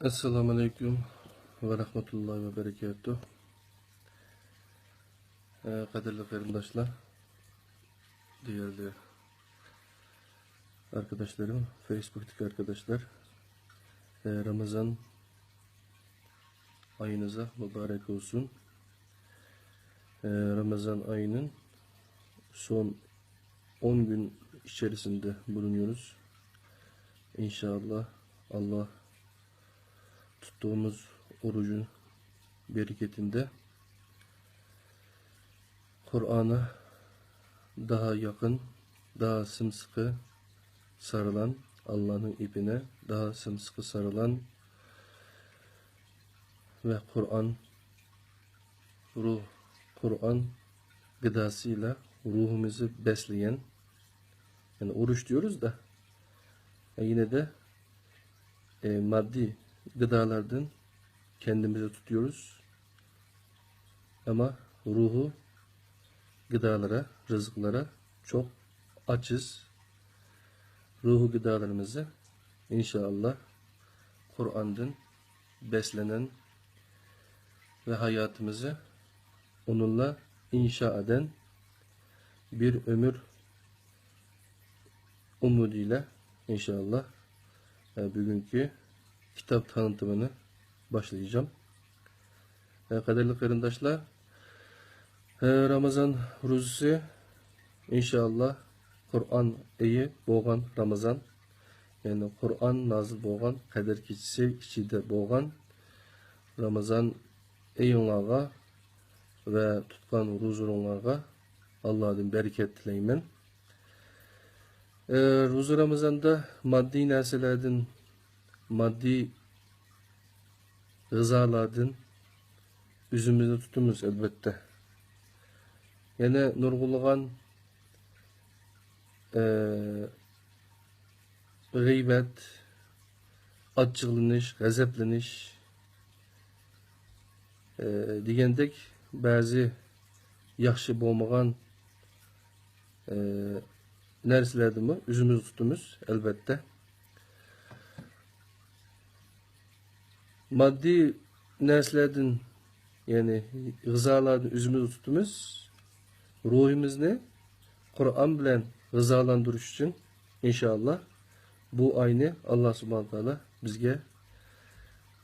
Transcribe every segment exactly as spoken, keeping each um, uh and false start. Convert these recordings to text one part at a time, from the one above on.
ئەسسالامۇئەلەيكۇم ۋە رەھمەتۇللاھى ۋە بەرىكاتۇھ. ئە، قەدىرلىك قېرىنداشلار، دېيەرلىك ئاركىداشلىرىم، فېيسبۇكتىكى ئاركىداشلار، ئە، رامىزان ئايىڭىزغا مۇبارەك بولسۇن. ئە، رامىزان ئايىنىڭ سون ئون كۈن ئىچەرىسىندە بۇلۇنۇيورۇز. ئىنشائاللا، ئاللا تۇتتۇغۇمىز ئورۇجنىڭ بەرىكىتىندە قۇرئانغا داھا يېقىن، داھا سىمسىقى سارىلان، ئاللانىڭ ئېپىنى داھا سىمسىقى سارىلان ۋە قۇرئان، روھ، قۇرئان گىداسى ئىلە روھىمىزنى بەسلىگەن، يەنى ئورۇچ دېيورۇز-دە، يەنە-دە، ئە، ماددىي گىدالاردىن كەندىمىزنى تۇتۇيورۇز. ئەمما روھى گىدالىرى، رىزىقلىرى چوق ئاجىز. روھى گىدالىرىمىزنى، ئىنشائاللا، قۇرئاندىن بەسلىنەن ۋە ھاياتىمىزنى ئۇنىڭلا ئىنشا ئەدەن بىر ئۆمۈر ئۈمىدى ئىلە، ئىنشائاللا، ئە، بۈگۈنكى كىتاب تانىتىمىنى باشلايجام. ئە، قەدىرلىك قېرىنداشلار، ئە، رامىزان روزىسى، ئىنشائاللا، قۇرئان ئېيى بولغان رامىزان، يەنى قۇرئان نازىل بولغان قەدىر كېچىسى ئىچىدە بولغان رامىزان ئېيىڭلارغا ۋە تۇتقان روزىلىرىڭلارغا ئاللادىن بەرىكەت تىلەيمەن. ئە، روزا رامىزاندا ماددىي نەرسىلەردىن، ماددىي غىزالاردىن ئۆزىمىزنى تۇتىمىز، ئەلۋەتتە. يەنە نۇرغۇنلىغان، ئە، غەيۋەت، ئاچچىقلىنىش، غەزەپلىنىش، ئە، دېگەندەك بەزى ياخشى بولمىغان، ئە، نەرسىلەردىنمۇ ئۆزىمىزنى تۇتىمىز، ئەلۋەتتە. ماددىي نەرسىلەردىن، يەنى غىزالاردىن ئۆزىمىزنى تۇتىمىز. روھىمىزنى قۇرئان بىلەن غىزالاندۇرۇش ئۈچۈن، ئىنشائاللا، بۇ ئاينى ئاللا سۇبھانەھۇ ۋە تائالا بىزگە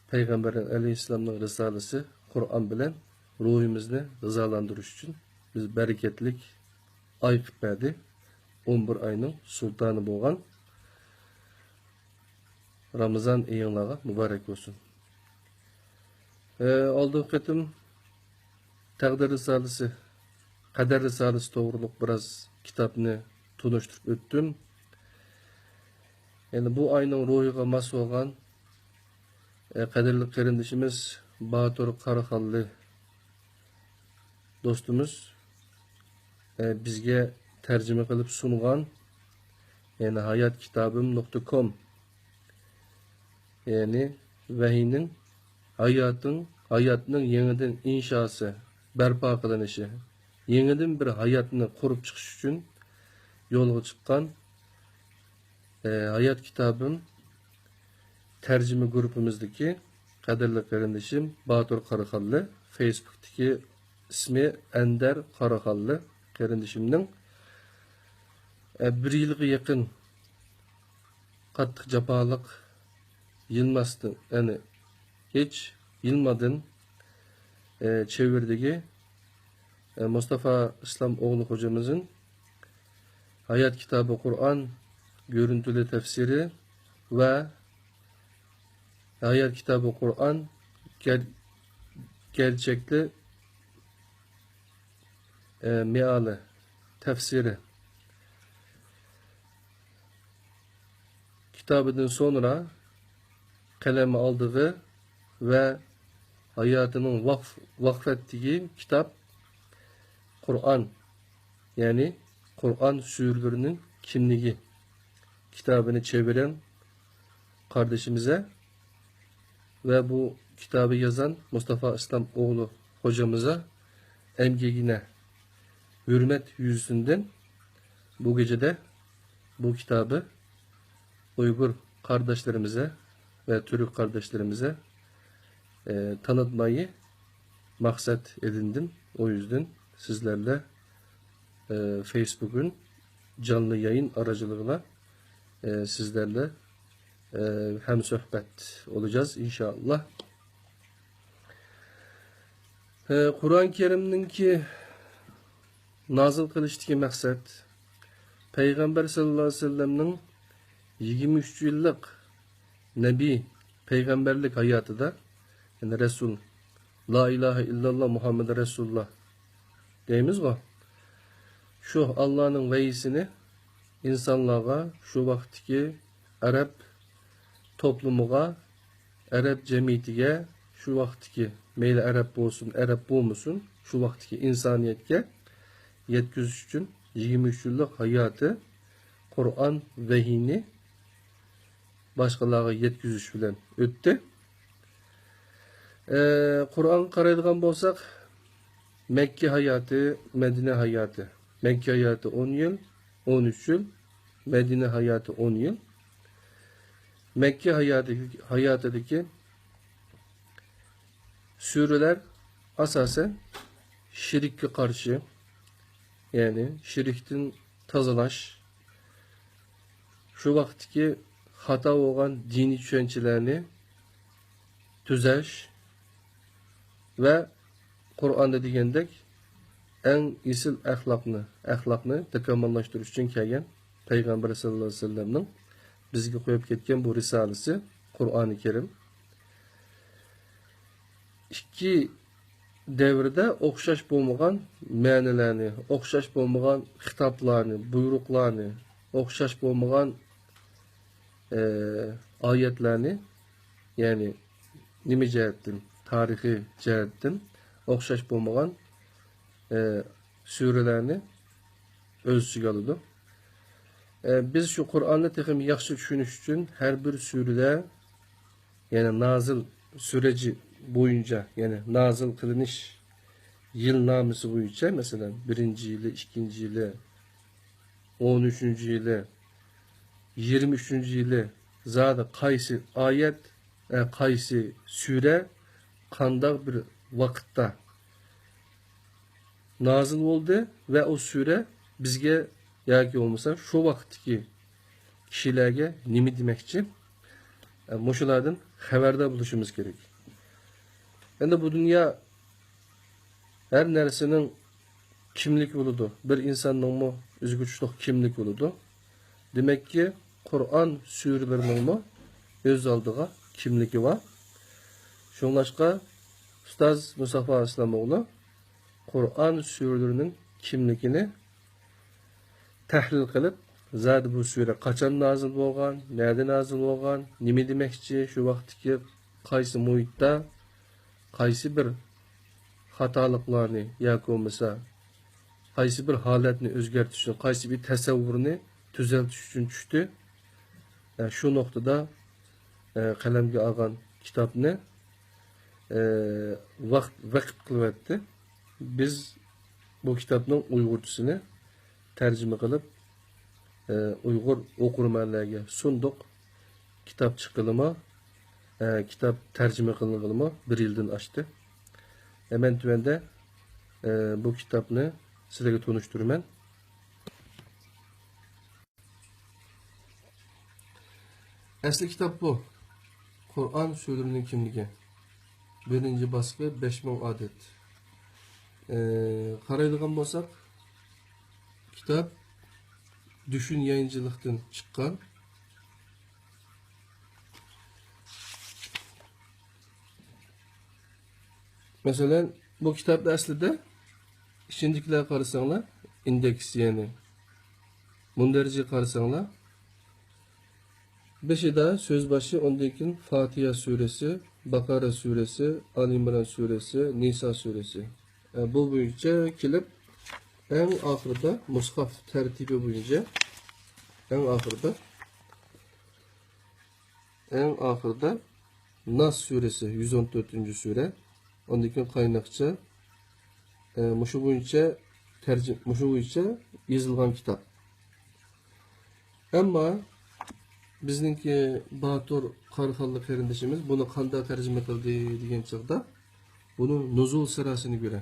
پەيغەمبەر ئەلەيھىسسالامنىڭ رىسالىسى قۇرئان بىلەن روھىمىزنى غىزالاندۇرۇش ئۈچۈن بىز بەرىكەتلىك ئاي قىلىپ بەردى. ئون بىر ئاينىڭ سۇلتانى بولغان رامىزان ئېيىڭلارغا مۇبارەك بولسۇن. ئە، ئالدىنقى قېتىم تەقدىر رىسالىسى، قەدەر رىسالىسى توغرۇلۇق بىراز كىتابنى تونۇشتۇرۇپ ئۆتتۈم. يەنى بۇ ئاينىڭ روھىغا ماس بولغان، ئە، قەدىرلىك قېرىندىشىمىز باتۇر قاراخانلى دوستىمىز، ئە، بىزگە تەرجىمە قىلىپ سۇنغان، يەنى ھايات كىتابىم نۇقتا كوم، يەنى ۋەھىينىڭ ھاياتىڭ، ھاياتنىڭ يېڭىدىن ئىنشاسى، بەرپا قىلىنىشى، يېڭىدىن بىر ھاياتنى قۇرۇپ چىقىش ئۈچۈن يولغا چىققان، ئە، ھايات كىتابىم تەرجىمە گۇرۇپپىمىزدىكى قەدىرلىك قېرىندىشىم باتۇر قاراخانلى، فېيسبۇكتىكى ئىسمى ئەندەر قاراخانلى قېرىندىشىمنىڭ، ئە، بىر يىلغا يېقىن قاتتىق جاپالىق، يىلماستىن، يەنى ھېچ يىلمادىن، ئە، چېۋىردىكى، ئە، مۇستافا ئىسلام ئوغلى خوجىمىزنىڭ ھايات كىتابى قۇرئان گۆرۈنتىلى تەپسىرى ۋە ھايات كىتابى قۇرئان گەر-، گەرچەكلىك، ئە، مېئالى تەپسىرى كىتابىدىن سونرا قەلەم ئالدىغى ۋە ھاياتىنىڭ ۋاقىپ-، ۋاقىپەتتىكى كىتاب قۇرئان، يەنى قۇرئان سۈرىلىرىنىڭ كىملىكى كىتابىنى چېۋىرەن قاردىشىمىزغا ۋە بۇ كىتابى يازغان مۇستافا ئىسلام ئوغلى خوجامىزغا ئەمگىكىنە ھۆرمەت يۈزىسىندىن بۇ گېچىدە بۇ كىتابى ئۇيغۇر قارداشلىرىمىزغا ۋە تۈرك قارداشلىرىمىزغا، ئە، تانىتماينى مەقسەت ئېدىندىم. ئۇ يۈزدىن سىزلەرلە، ئە، فېيسبۇكتىن جانلى يايىن ئارىچىلىقىلا، ئە، سىزلەرلە، ئە، ھەمسۆھبەت ئولىجاز ئىنشائاللا. ئە، قۇرئان كەرىمنىڭكى نازىل قىلىشتىكى مەقسەت، پەيغەمبەر سەللەللاھۇ ئەلەيھى ۋەسەللەمنىڭ يىگىرمە ئۈچ يىللىق نەبىي پەيغەمبەرلىك ھاياتىدا، يەنى رەسۇل، لا ئىلاھە ئىللاللا مۇھەممەد رەسۇلۇللا دەيمىزغۇ، شۇ ئاللانىڭ ۋەھىيسىنى ئىنسانلارغا، شۇ ۋاقىتتىكى ئەرەب توپلۇمىغا، ئەرەب جەمئىيىتىگە، شۇ ۋاقىتتىكى، مەيلى ئەرەب بولسۇن، ئەرەب بولمىسۇن، شۇ ۋاقىتتىكى ئىنسانىيەتكە يەتكۈزۈش ئۈچۈن يىگىرمە ئۈچ يىللىق ھاياتى قۇرئان ۋەھىينى باشقىلارغا يەتكۈزۈش بىلەن ئۆتتى. ئە، قۇرئانغا قارايدىغان بولساق، مەككە ھاياتى، مەدىنە ھاياتى. مەككە ھاياتى ئون يىل، ئون ئۈچ يىل، مەدىنە ھاياتى ئون يىل. مەككە ھاياتى، ھاياتىدىكى سۈرىلەر ئاساسەن شىرككە قارشى، يەنى شىركتىن تازىلاش، شۇ ۋاقىتتىكى خاتا بولغان دىنىي چۈشەنچىلەرنى تۈزەش ۋە قۇرئاندا دېگەندەك ئەڭ ئېسىل ئەخلاقنى، ئەخلاقنى تاكامۇللاشتۇرۇش ئۈچۈن كەلگەن پەيغەمبەر سەللەللاھۇ ئەلەيھى ۋەسەللەمنىڭ بىزگە قويۇپ كەتكەن بۇ رىسالىسى قۇرئانى كەرىم. ئىككى دەۋردە ئوخشاش بولمىغان مەنىلەرنى، ئوخشاش بولمىغان خىتابلارنى، بۇيرۇقلارنى، ئوخشاش بولمىغان، ئە، ئايەتلەرنى، يەنى نېمە جەھەتتىن، تارىخىي جەھەتتىن ئوخشاش بولمىغان، ئە، سۈرىلەرنى ئۆز ئىچىگە ئالىدۇ. ئە، بىز شۇ قۇرئاننى تېخىمۇ ياخشى چۈشىنىش ئۈچۈن ھەر بىر سۈرىدە، يەنى نازىل سۈرەجى بويىچە، يەنى نازىل قىلىنىش يىلنامىسى بويىچە، مەسىلەن، بىرىنچى يىلى، ئىككىنچى يىلى، ئون ئۈچىنچى يىلى، يىگىرمە ئۈچىنچى يىلى زادى قايسى ئايەت، ئە، قايسى سۈرە، قانداق بىر ۋاقىتتا نازىل بولدى ۋە ئۇ سۈرە بىزگە ياكى بولمىسا شۇ ۋاقىتتىكى كىشىلەرگە نېمە دېمەكچى؟ ئە، مۇشۇلاردىن خەۋەردار بولۇشىمىز كېرەك. ئەمدى بۇ دۇنيا ھەر نەرسىنىڭ كىملىكى بولىدۇ. بىر ئىنساننىڭمۇ ئۆزىگە تۇتۇشلۇق كىملىكى بولىدۇ. دېمەككى، قۇرئان سۈرىلىرىنىڭمۇ ئۆز ئالدىغا كىملىكى بار. شۇڭلاشقا، ئۇستاز مۇستافا ئىسلام ئوغلى قۇرئان سۈرىلىرىنىڭ كىملىكىنى تەھلىل قىلىپ، زادى بۇ سۈرە قاچان نازىل بولغان، نەدە نازىل بولغان، نېمە دېمەكچى، شۇ ۋاقىتتىكى قايسى مۇھىتتا، قايسى بىر خاتالىقلارنى ياكى بولمىسا قايسى بىر ھالەتنى ئۆزگەرتىش ئۈچۈن، قايسى بىر تەسەۋۋۇرنى تۈزەلتىش ئۈچۈن چۈشتى. ئە، شۇ نۇقتىدا، ئە، قەلەمگە ئالغان كىتابنى، ئە، ۋاقىت، ۋەقىپ قىلىۋەتتى. بىز بۇ كىتابنىڭ ئۇيغۇرچىسىنى تەرجىمە قىلىپ، ئە، ئۇيغۇر ئوقۇرمەنلەرگە سۇندۇق. كىتاب چىققىلىمۇ، ئە، كىتاب تەرجىمە قىلىنغىلىمۇ بىر يىلدىن ئاشتى. ئە، مەن تۆۋەندە، ئە، بۇ كىتابنى سىلەرگە تونۇشتۇرىمەن. ئەسلى كىتاب بۇ. قۇرئان سۈرىلىرىنىڭ كىملىكى. بىرىنچى باسقى، بەش مىڭ ئادەت. ئە، قارايدىغان بولساق، كىتاب دۈشۈن يايىنچىلىقتىن چىققان. مەسىلەن، بۇ كىتابتا ئەسلىدە ئىچىندىكىلەرگە قارىساڭلار، ئىندېكس، يەنى مۇندەرىجىگە قارىساڭلار، بېشىدا سۆز باشى، ئۇندىن كېيىن فاتىھە سۈرىسى، باقارا سۈرىسى، ئالى ئىمران سۈرىسى، نىسا سۈرىسى. ئە، بۇ بويىچە كېلىپ، ئەڭ ئاخىرىدا مۇسھاف تەرتىپى بويىچە، ئەڭ ئاخىرىدا، ئەڭ ئاخىرىدا ناس سۈرىسى، يۈز ئون تۆتىنچى سۈرە. ئاندىن كېيىن قايناقچە، ئە، مۇشۇ بويىچە تەرجىمە، مۇشۇ بويىچە يېزىلغان كىتاب. ئەمما بىزنىڭكى باتۇر قاراخانلىق قېرىندىشىمىز بۇنى قانداق تەرجىمە قىلدى دېگەن چاغدا، بۇنىڭ نۇزۇل سىراسىنى كۆرە.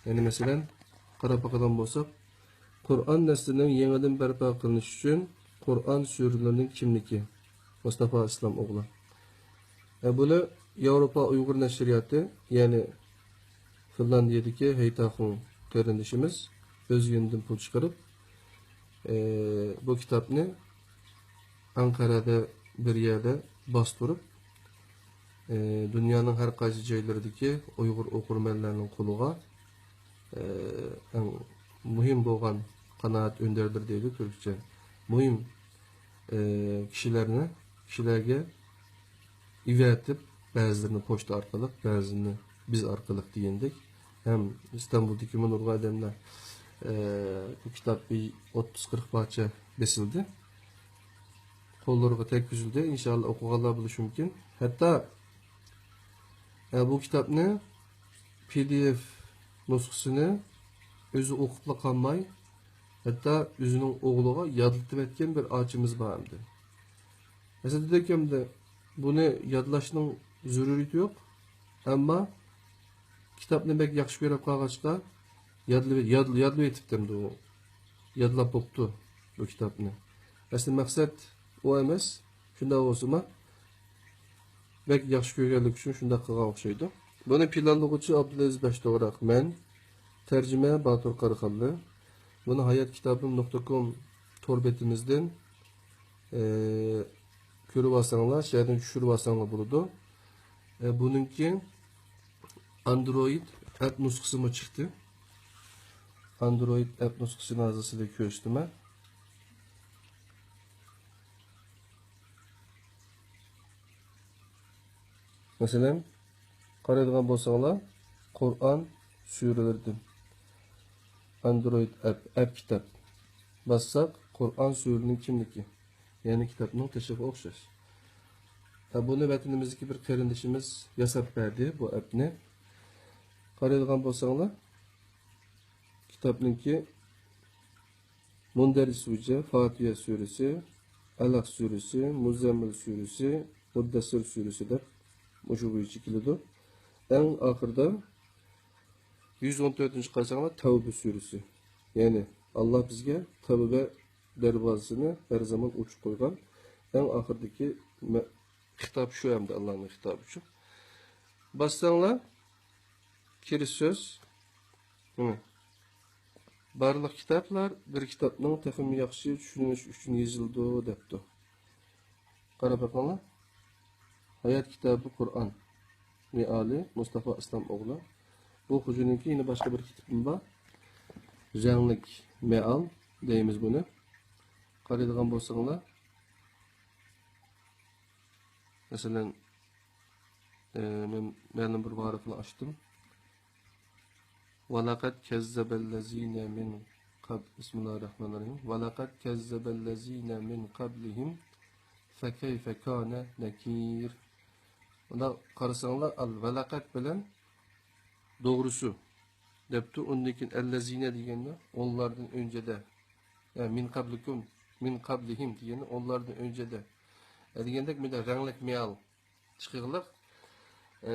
يەنى مەسىلەن، قاراپ باقىدىغان بولساق، قۇرئان نەسلىنىڭ يېڭىدىن بەرپا قىلىنىشى ئۈچۈن قۇرئان سۈرىلىرىنىڭ كىملىكى، مۇستافا ئىسلام ئوغلى. ھە، بۇلار ياۋروپا ئۇيغۇر نەشرىياتى، يەنى فىنلاندىيەدىكى ھېيتاخۇڭ قېرىندىشىمىز ئۆز يېنىدىن پۇل چىقىرىپ، ئى، بۇ كىتابنى ئەنقەرەدە بىر يەردە باستۇرۇپ، ئى، دۇنيانىڭ ھەر قايسى جايلىرىدىكى ئۇيغۇر ئوقۇرمەنلەرنىڭ قولىغا، ئى، ئەڭ مۇھىم بولغان قانائەت ئۆندەرلىرى دەيدۇ تۈركچە. مۇھىم، ئى، كىشىلەرنى، كىشىلەرگە ئېۋەتىپ، بەزىلىرىنى پوچتا ئارقىلىق، بەزىلىرىنى بىز ئارقىلىق دېگەندەك. ھەم ئىستانبۇلدىكىمۇ نۇرغۇن ئادەملەر، ئى، بۇ كىتاب بىر ئوتتۇز قىرىق پارچە بېسىلدى. قوللىرىغا تەگكۈزۈلدى. ئىنشاللا ئوقۇغانلار بىلىشى مۇمكىن. ھەتتا، ئە، بۇ كىتابنى پى دى ئېف نۇسخىسىنى ئۆزى ئوقۇپلا قالماي، ھەتتا ئۆزىنىڭ ئوغلىغا يادلىتىۋەتكەن بىر ئاچىمىز بار ئەمدى. ئەسلىدە دېدىكەمدە بۇنى يادلاشنىڭ زۆرۈرىيىتى يوق، ئەمما كىتابنى بەك ياخشى كۆرۈپ قالغاچقا، يادلىۋېتىپتىمدۇ، يادلاپ بوپتۇ بۇ كىتابنى. ئەسلى مەقسەت ئۇ ئەمەس. شۇنداق بولسىمۇ، بەك ياخشى كۆرگەنلىكى ئۈچۈن شۇنداق قىلغان ئوخشايدۇ. بۇنى پىلانلىغۇچى ئابدۇلئەزىز باشتوغراق، مەن. تەرجىمە باتۇر قاراخانلى. بۇنى ھايات كىتابىم نۇقتا كوم تور بېتىمىزدىن، ئى، كۆرۈۋالساڭلار، شۇ يەردىن چۈشۈرۈۋالساڭلار بولىدۇ. ئى، بۇنىڭكى ئاندرويد ئەپ نۇسخىسىمۇ چىقتى. ئاندرويد ئەپ نۇسخىسىنى ھازىر سىزگە كۆرسىتىمەن. مەسىلەن، قارايدىغان بولساڭلار، قۇرئان سۈرىلىرىدىن. ئاندرويد ئەپ، ئەپ كىتاب. باسساق، قۇرئان سۈرىنىڭ كىملىكى. يەنى كىتابنىڭ تېشىغا ئوخشاش. ھە، بۇنى ۋەتىنىمىزدىكى بىر قېرىندىشىمىز ياساپ بەردى بۇ ئەپنى. قارايدىغان بولساڭلار، كىتابنىڭكى مۇندەرىج سۈرە، فاتىھە سۈرىسى، ئەلەق سۈرىسى، مۇزەممىل سۈرىسى، مۇددەسسىر سۈرىسى دەپ مۇشۇ بويىچە كېلىدۇ. ئەڭ ئاخىرىدا يۈز ئون تۆتىنچى قارىساڭلار، تەۋبە سۈرىسى. يەنى ئاللا بىزگە تەۋبە دەرۋازىسىنى ھەر زامان ئوچۇق قويغان. ئەڭ ئاخىرىدىكى مە-، خىتاب شۇ ئەمدى، ئاللانىڭ خىتابى شۇ. باسساڭلار، كىرىش سۆز. مم. بارلىق كىتابلار بىر كىتابنىڭ تېخىمۇ ياخشى چۈشىنىلىشى ئۈچۈن يېزىلىدۇ، دەپتۇ. قاراپ بېقىڭلار. ھايات كىتابى قۇرئان مېئالى، مۇستافا ئىسلام ئوغلى. بۇ خوجىنىڭكى يەنە باشقا بىر كىتابىمۇ بار. رەڭلىك مېئال دەيمىز بۇنى. قارايدىغان بولساڭلار، مەسىلەن، ئى، مەن مەلۇم بىر ۋارىقنى ئاچتىم. ولقد كذب الذين من قبل، بسم الله الرحمن الرحيم. ولقد كذب الذين من قبلهم فكيف كان نكير. مۇنداق قارىساڭلار، ئال ۋەلەقەد بىلەن دوغرۇسى دەپتۇ. ئۇندىن كېيىن ئەللەزىنە دېگەندە ئۇلاردىن ئۆنچىدە، يا مىن قەبلىكۇم، مىن قەبلىھىم دېگەندە ئۇلاردىن ئۆنچىدە، ئە، دېگەندەك مۇنداق رەڭلىك مېئال چىقىغلىق. ئە،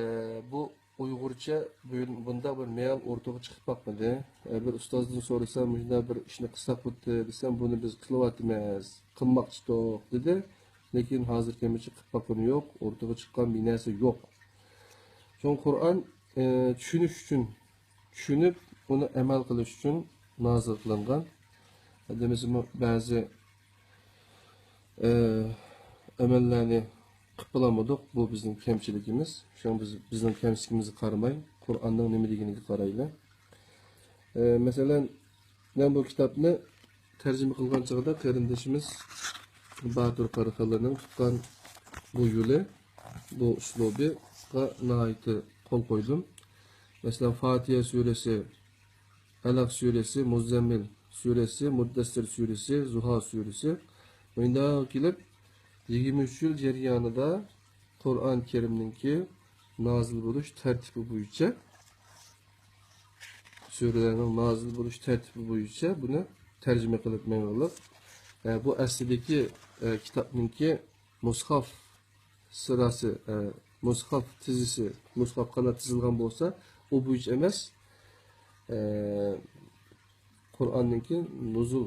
بۇ ئۇيغۇرچە بۇ-، بۇنداق بىر مېئال ئورتىغا چىقىپ باقمىدى. ئە، بىر ئۇستازدىن سورىسام، مۇشۇنداق بىر ئىشنى قىلساق بولاتتى دېسەم، بۇنى بىز قىلىۋاتىمىز، قىلماقچىدۇق دېدى. لېكىن ھازىرغىچە قىلىپ باققىنى يوق، ئورتىغا چىققان بىر نەرسە يوق. شۇڭا قۇرئان، ئى، چۈشىنىش ئۈچۈن، چۈشىنىپ، ئۇنى ئەمەل قىلىش ئۈچۈن نازىل قىلىنغان. دېمىسىمۇ، بەزى، ئى، ئەمەللەرنى قىلىپ بولالمىدۇق. بۇ بىزنىڭ كەمچىلىكىمىز. شۇڭا بىز، بىزنىڭ كەمچىلىكىمىزگە قارىماي، قۇرئاننىڭ نېمە دېگىنىگە قارايلى. ئى، مەسىلەن، مەن بۇ كىتابنى تەرجىمە قىلغان چېغىدا قېرىندىشىمىز باتۇر قاراخانلىنىڭ تۇتقان بۇ يولى، بۇ ئۇسلۇبىغا ناھايىتى قول قويدۇم. مەسىلەن، فاتىھە سۈرىسى، ئەلەق سۈرىسى، مۇزەممىل سۈرىسى، مۇددەسسىر سۈرىسى، زۇھا سۈرىسى، مۇنداق كېلىپ، يىگىرمە ئۈچ يىل جەريانىدا قۇرئان كەرىمنىڭكى نازىل بولۇش تەرتىپى بويىچە، سۈرىلەرنىڭ نازىل بولۇش تەرتىپى بويىچە بۇنى تەرجىمە قىلىپ ماڭغانلىق. ئە، بۇ ئەسلىدىكى، ئە، كىتابنىڭكى مۇسھاف سىراسى، ئە، مۇسھاف تىزىسى، مۇسھاف قانداق تىزىلغان بولسا، ئۇ بويىچە ئەمەس. ئە، قۇرئاننىڭكى نۇزۇل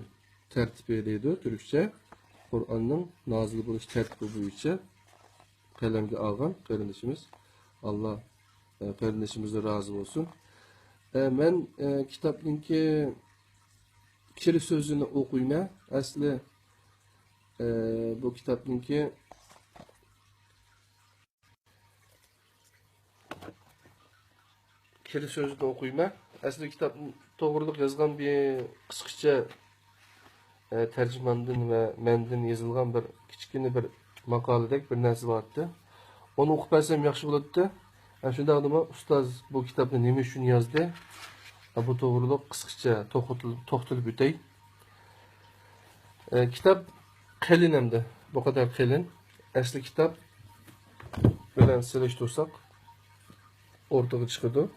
تەرتىپى دەيدۇ تۈركچە. قۇرئاننىڭ نازىل بولۇش تەرتىپى بويىچە قەلەمگە ئالغان قېرىندىشىمىز. ئاللا، ئە، قېرىندىشىمىزدىن رازى بولسۇن. ئە، مەن، ئە، كىتابنىڭكى كىر سۆزىنى ئوقۇيمەن. ئەسلى، ئە، بۇ كىتابنىڭكى كىر سۆزىنى ئوقۇيمەن. ئەسلى كىتاب توغرىلىق يازغان بىر قىسقىچە، ئە، تەرجىماندىن ۋە مەندىن يېزىلغان بىر كىچىككىنە بىر ماقالىدەك بىر نەرسە بار ئىدى. ئۇنى ئوقۇپ بەرسەم ياخشى بولاتتى. ئە، شۇنداقتىمۇ ئۇستاز بۇ كىتابنى نېمە ئۈچۈن يازدى؟ ئە، بۇ توغرىلىق قىسقىچە توختىلىپ، توختىلىپ ئۆتەي. ئە، كىتاب قېلىن ئەمدى. بۇ قەدەر قېلىن. ئەسلى كىتاب بىلەن سېلىشتۇرساق، ئورتىغا چىقىدۇ.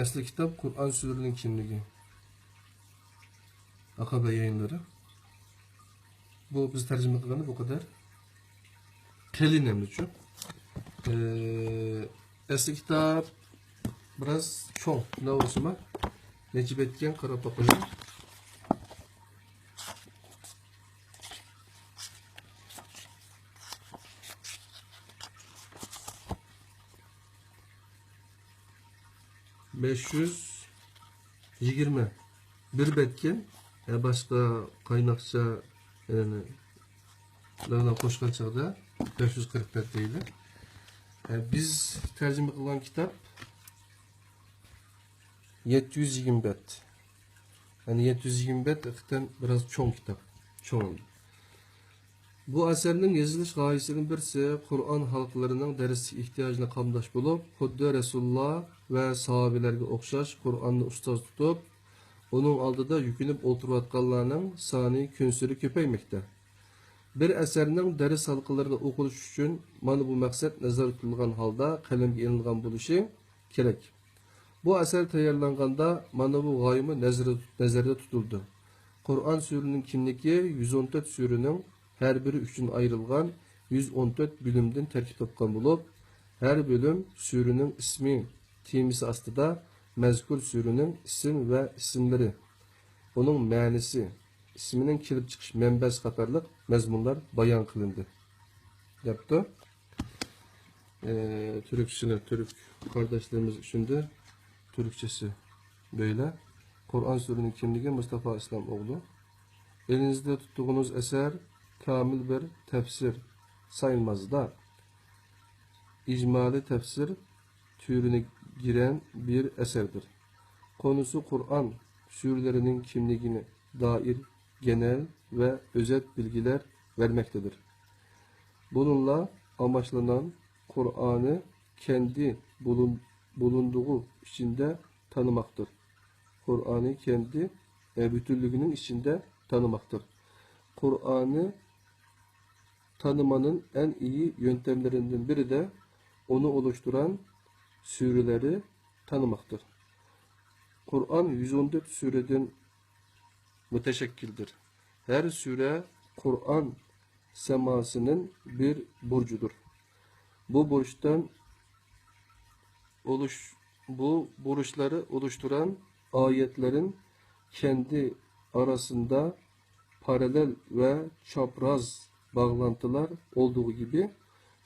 ئەسلى كىتاب قۇرئان سۈرىنىڭ كىملىكى. ئاقابەي يايىنلىرى. بۇ بىز تەرجىمە قىلغاندا بۇ قەدەر قېلىن ئەمدىچۇ. ئى، ئەسلى كىتاب بىراز چوڭ. نېمە بولسىمۇ، نەچچە بەتكەن قاراپ باقايلى. بەش يۈز يىگىرمە بىر بەتكەن، ھە، باشقا قايناقچە، يەنى، لارنى قوشقان چاغدا بەش يۈز قىرىق بەت دەيدۇ. ھە، بىز تەرجىمە قىلغان كىتاب يەتتە يۈز يىگىرمە بەت. يەنى يەتتە يۈز يىگىرمە بەت ھەقىقەتەن بىراز چوڭ كىتاب. چوڭ. بۇ ئەسەرنىڭ يېزىلىش غايىسىدىن بىرسى قۇرئان ھالقىلىرىنىڭ دەرسلىك ئېھتىياجىنى قامداش بولۇپ، خۇددى رەسۇلۇللا ۋە ساھابىلەرگە ئوخشاش قۇرئاننى ئۇستاز تۇتۇپ، ئۇنىڭ ئالدىدا يۈكۈنۈپ ئولتۇرۇۋاتقانلارنىڭ سانى كۈنسېرى كۆپەيمەكتە. بىر ئەسەرنىڭ دەرس ھالقىلىرىدا ئوقۇلۇش ئۈچۈن مانا بۇ مەقسەت نەزەردە تۇتۇلغان ھالدا قەلەمگە ئېلىنغان بولۇشى كېرەك. بۇ ئەسەر تەييارلانغاندا مانا بۇ غايىمۇ نەزەردە، نەزەردە تۇتۇلدى. قۇرئان سۈرىنىڭ كىملىكى يۈز ئون تۆت سۈرىنىڭ ھەر بىرى ئۈچۈن ئايرىلغان يۈز ئون تۆت بۆلۈمدىن تەركىب تاپقان بولۇپ، ھەر بۆلۈم سۈرىنىڭ ئىسمى تېمىسى ئاستىدا مەزكۇر سۈرىنىڭ ئىسىم ۋە ئىسىملىرى، ئۇنىڭ مەنىسى، ئىسمىنىڭ كېلىپ چىقىش مەنبەسى قاتارلىق مەزمۇنلار بايان قىلىندى، دەپتۇ. ئى، تۈركچىلەر، تۈرك قارداشلىرىمىز ئۈچۈندە تۈركچىسى بۆيلە. قۇرئان سۈرىنىڭ كىملىكى مۇستافا ئىسلام ئوغلى. ئېلىڭىزدە تۇتتۇغىنىز ئەسەر كامىل بىر تەپسىر سايىلمازدا، ئىجمالىي تەپسىر تۈرىنى گىرەن بىر ئەسەردىر. قونۇسى قۇرئان سۈرىلىرىنىڭ كىملىكىگە دائىر گېنەل ۋە ئۆزەك بىلگىلەر بەرمەكتىدۇر. بۇنىڭلا ئاماشلىنىپ، قۇرئانى كەندى بولۇن-، بولۇندۇغۇ ئىچىندە تانىماقتۇر. قۇرئانى كەندى، ئە، بۈتۈنلۈكىنىڭ ئىچىندە تانىماقتۇر. قۇرئانى تانىمانىڭ ئەڭ ئىيى يۆنتەملىرىندىن بىرى دە ئۇنى ئولۇشتۇران سۈرىلەرنى تانىماقتۇر. قۇرئان يۈز ئون تۆت سۈرىدىن مۇتەشەككىلدۇر. ھەر سۈرە قۇرئان سەماسىنىڭ بىر بۇرجىدۇر. بۇ بۇرچتىن ئولۇش-، بۇ بۇرچلارنى ئولۇشتۇران ئايەتلەرنىڭ كەندى ئارىسىدا پاراللېل ۋە چاپراز باغلانتىلار ئولدۇغۇ گىبى،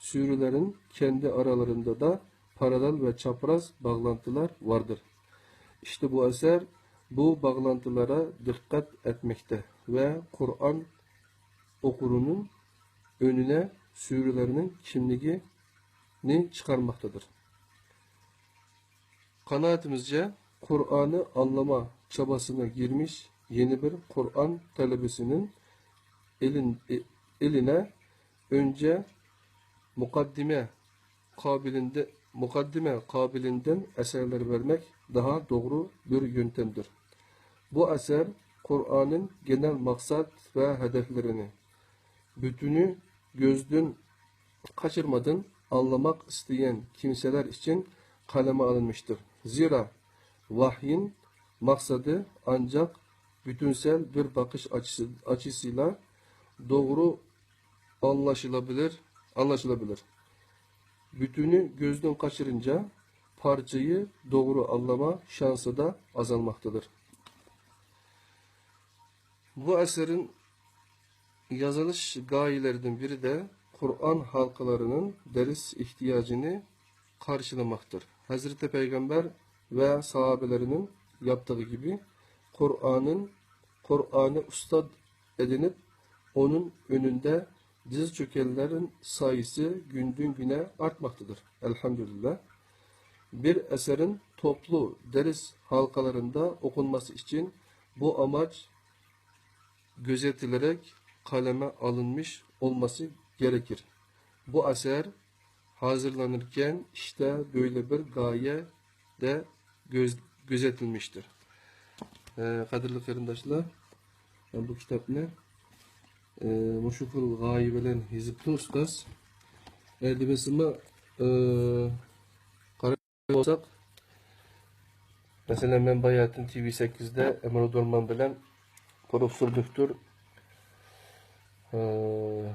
سۈرىلەرنىڭ كەندى ئارىلىرىدا دا پاراللېل ۋە چاپراز باغلانتىلار ۋاردۇر. ئىشتە بۇ ئەسەر بۇ باغلانتىلارغا دىققەت ئەتمەكتە ۋە قۇرئان ئوقۇرىنىڭ ئۆڭۈنە سۈرىلەرنىڭ كىملىكىنى چىقارماقتىدۇر. قانائىتىمىزچە، قۇرئاننى ئاڭلىما چابىسىغا گىرمىش يەنە بىر قۇرئان تەلىبىسىنىڭ ئېلىن-، ئې-، ئېلىنە ئۆنچە مۇقەددىمە قابىلىندە-، مۇقەددىمە قابىلىندىن ئەسەرلەر بەرمەك داھا دوغرۇ بىر يۆنتەمدۇر. بۇ ئەسەر قۇرئاننىڭ گېنەل مەقسەت ۋە ھەدەپلىرىنى بۈتۈنى گۆزدىن قاچۇرماستىن، ئاڭلىماق ئىستىگەن كىمسىلەر ئۈچۈن قەلەمگە ئېلىنمىشتۇر. زىرا ۋەھيىن مەقسىتى ئانچاق پۈتۈنسەل بىر باقىش ئاچىسى، ئاچىسىلا توغرا ئاڭلىشىلىبىلىر، ئاڭلىشىلىبىلىر. پۈتۈنى كۆزدىن قاچۇرغىنىچە پارچىسى توغرا ئاڭلىما شانسىدا ئازالماقتىدۇر. بۇ ئەسەرنىڭ يېزىلىش غايىلىرىدىن بىرىدە قۇرئان ھالقىلىرىنىڭ دەرس ئېھتىياجىنى قارشىلىماقتۇر. ھەزرىتى پەيغەمبەر ۋە ساھابىلىرىنىڭ ياپتىغى كىبى قۇرئانىن، قۇرئاننى ئۇستاز ئېدىنىپ، ئۇنىڭ ئۆڭۈندە دىز چۆككەنلەرنىڭ سايىسى كۈندىن كۈنگە ئارتماقتىدۇر. ئەلھەمدۇلىللا. بىر ئەسەرنىڭ توپلۇ دەرس ھالقىلىرىدا ئوقۇلماسى ئۈچۈن بۇ ئاماچ كۆزىتىلەرەك قەلەمگە ئېلىنمىش بولماسا گېرەكتۇر. بۇ ئەسەر ھازىرلىنىدىغان ئىشتا بۆيلە بىر غايىدە كۆز-، كۆزىتىلمىشتۇر. ئە، قەدىرلىك قېرىنداشلار، مەن بۇ كىتابنى، ئە، مۇشۇ خىل غايە بىلەن يېزىپتۇ ئۇستاز. ئە، دېمىسىمۇ، ئە، بولساق، مەسىلەن، مەن باياتىن تىۋى سەككىزدە ئەمىر دورمان بىلەن پروفېسسور دوكتور، ئى،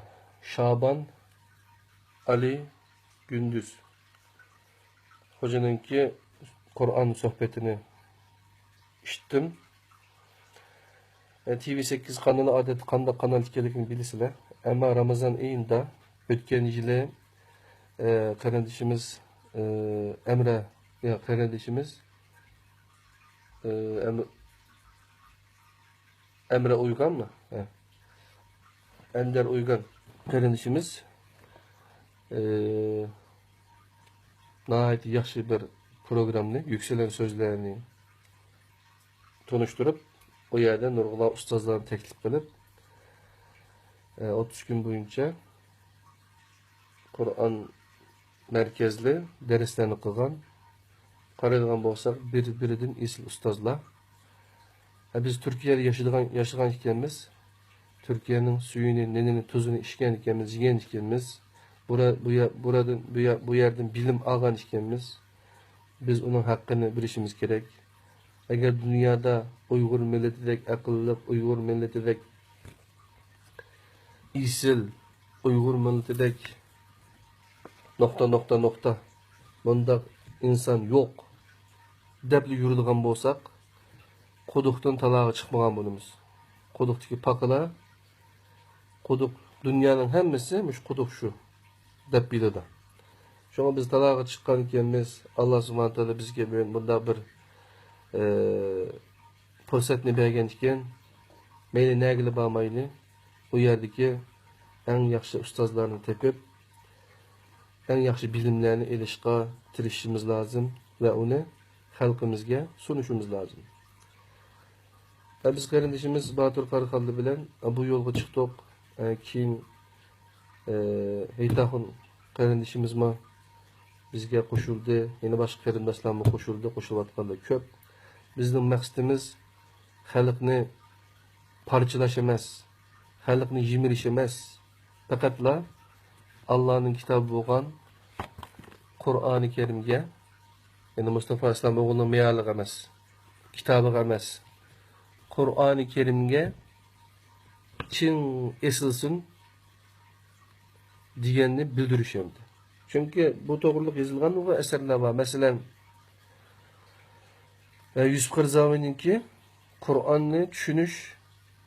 شابان ئەلى گۈندۈز خوجىنىڭكى قۇرئان سۆھبىتىنى ئىشىتتىم. ئە، تىۋى سەككىز قانىلى ئادەتتە قانداق قانال ئىكەنلىكىنى بىلىسىلەر. ئەمما رامىزان ئېيىدا ئۆتكەن يىلى، ئە، قېرىندىشىمىز، ئە، ئەمرە، يا، قېرىندىشىمىز، ئە، ئەم-، ئەمرە ئويغانمۇ؟ ھە. ئەندەر ئويغان قېرىندىشىمىز، ئە، ناھايىتى ياخشى بىر پروگراممىنى، يۈكسىلەن سۆزلەرنى تونۇشتۇرۇپ، ئۇ يەردە نۇرغۇنلىغان ئۇستازلارنى تەكلىپ قىلىپ، ئوتتۇز كۈن بويىچە قۇرئان مەركەزلىك دەرسلەرنى قىلغان. قارايدىغان بولساق، بىر-بىرىدىن ئېسىل ئۇستازلار. ھە، بىز تۈركىيەدە ياشىدىغان، ياشىغان ئىكەنمىز. تۈركىيەنىڭ سۈيىنى، نېنىنى، تۇزىنى ئىچكەن ئىكەنمىز، يېگەن ئىكەنمىز. بۇرا-، بۇ يە-، بۇرادىن، بۇ يە-، بۇ يەردىن بىلىم ئالغان ئىكەنمىز. بىز ئۇنىڭ ھەققىنى بېرىشىمىز كېرەك. ئەگەر دۇنيادا ئۇيغۇر مىللىتىدەك ئەقىللىق، ئۇيغۇر مىللىتىدەك ئېسىل، ئۇيغۇر مىللىتىدەك نۇقتا، نۇقتا، نۇقتا، بۇنداق ئىنسان يوق دەپلا يۈرىدىغان بولساق، قۇدۇقتىن تالاغا چىقمىغان بولىمىز. قۇدۇقتىكى پاقىلار، قۇدۇق، دۇنيانىڭ ھەممىسى مۇشۇ قۇدۇق شۇ دەپ بىلىدۇ. شۇڭا بىز تالاغا چىققان ئىكەنمىز، ئاللا سۇبھانە تائالا بىزگە بۈگۈن بۇنداق بىر، ئى، پۇرسەتنى بەرگەن ئىكەن، مەيلى نەگىلا بارمايلى، ئۇ يەردىكى ئەڭ ياخشى ئۇستازلارنى تېپىپ، ئەڭ ياخشى بىلىملەرنى ئېلىشقا تىرىشىشىمىز لازىم ۋە ئۇنى خەلقىمىزگە سۇنۇشىمىز لازىم. ۋە بىز قېرىندىشىمىز باتۇر قاراخانلى بىلەن بۇ يولغا چىقتۇق. ئە، كېيىن، ئە، ھېيتاخۇن قېرىندىشىمىزمۇ بىزگە قوشۇلدى. يەنە باشقا قېرىنداشلارمۇ قوشۇلدى. قوشۇلۇۋاتقانلار كۆپ. بىزنىڭ مەقسىتىمىز خەلقنى پارچىلاش ئەمەس، خەلقنى يىمىرىش ئەمەس. پەقەتلا ئاللانىڭ كىتابى بولغان قۇرئانى كەرىمگە، يەنى مۇستافا ئەسلەم ئوغلىنىڭ مېيارلىقى ئەمەس، كىتابىغا ئەمەس، قۇرئانى كەرىمگە چىڭ ئېسىلسۇن دېگەننى بىلدۈرۈش ئەمدى. چۈنكى بۇ توغرىلىق يېزىلغان نۇرغۇن ئەسەرلەر بار. مەسىلەن، ئە، يۈسۈپ قەرزاۋىنىڭكى قۇرئاننى چۈشىنىش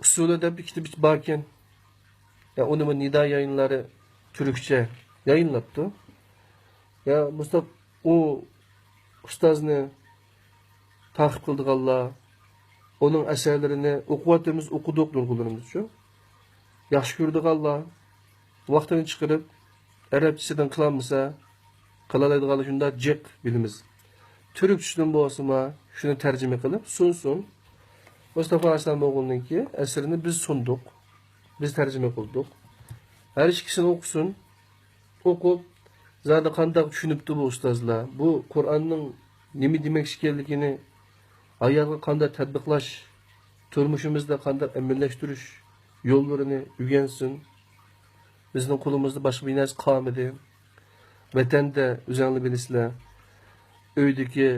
ئۇسۇلى دەپ بىر كىتاب باركەن. يا، ئۇنى بۇ نىدا يايىنلىرى تۈركچە يايىنلاپتۇ. يا، مۇستاپ-، ئۇ ئۇستازنى تەقىب قىلىدىغانلار، ئۇنىڭ ئەسەرلىرىنى ئوقۇۋاتىمىز، ئوقۇدۇق نۇرغۇنلىرىمىزچۇ. ياخشى كۆرىدىغانلار، ۋاقتىنى چىقىرىپ، ئەرەبچىسىدىن قىلالمىسا، قىلالايدىغانلار شۇنداق جىق بىلىمىز. تۈركچىسىدىن بولسىمۇ، شۇنى تەرجىمە قىلىپ سۇنسۇن. مۇستافا ئەسلەم ئوغلىنىڭكى ئەسىرىنى بىز سۇندۇق. بىز تەرجىمە قىلدۇق. ھەر ئىككىسىنى ئوقۇسۇن. ئوقۇپ، زادى قانداق چۈشىنىپتۇ بۇ ئۇستازلار؟ بۇ قۇرئاننىڭ نېمە دېمەكچى ئىكەنلىكىنى ھاياتقا قانداق تەتبىقلاش، تۇرمۇشىمىزدا قانداق ئەمەلىيلەشتۈرۈش يوللىرىنى ئۆگەنسۇن. بىزنىڭ قولىمىزدا باشقا بىر نەرسە قالمىدى. ۋەتەندە ئۆزەڭلار بىلىسىلەر، ئۆيدىكى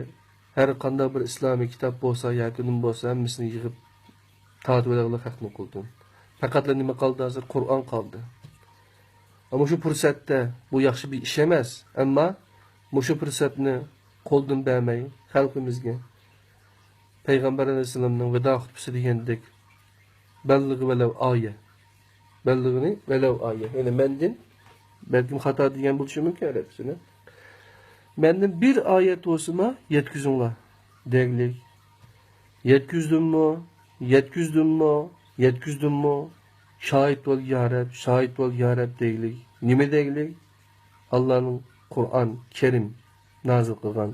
ھەر قانداق بىر ئىسلامىي كىتاب بولسا ياكى نېمە بولسا، ھەممىسىنى يىغىپ تارتىۋېلىڭلار خەقنىڭ قولىدىن. پەقەتلا نېمە قالدى ھازىر؟ قۇرئان قالدى. مۇشۇ پۇرسەتتە، بۇ ياخشى بىر ئىش ئەمەس، ئەمما مۇشۇ پۇرسەتنى قولدىن بەرمەي، خەلقىمىزگە پەيغەمبەر ئەلەيھىسسالامنىڭ ۋىدا خۇتبىسى دېگەندەك، بەللىغ ۋەلەۋ ئايە. بەللىغنى ۋەلەۋ ئايە. يەنى مەندىن، بەلكىم خاتا دېگەن بولۇشى مۇمكىن ئەرەبچىنى. مەندىن بىر ئايەت بولسىمۇ يەتكۈزۈڭلار دەگلىك. يەتكۈزدۈممۇ؟ يەتكۈزدۈممۇ؟ يەتكۈزدۈممۇ؟ شاھىت بول يا رەب، شاھىت بول يا رەب دەيلىك. نېمە دەيلىك؟ ئاللانىڭ قۇرئان كەرىم نازىل قىلغان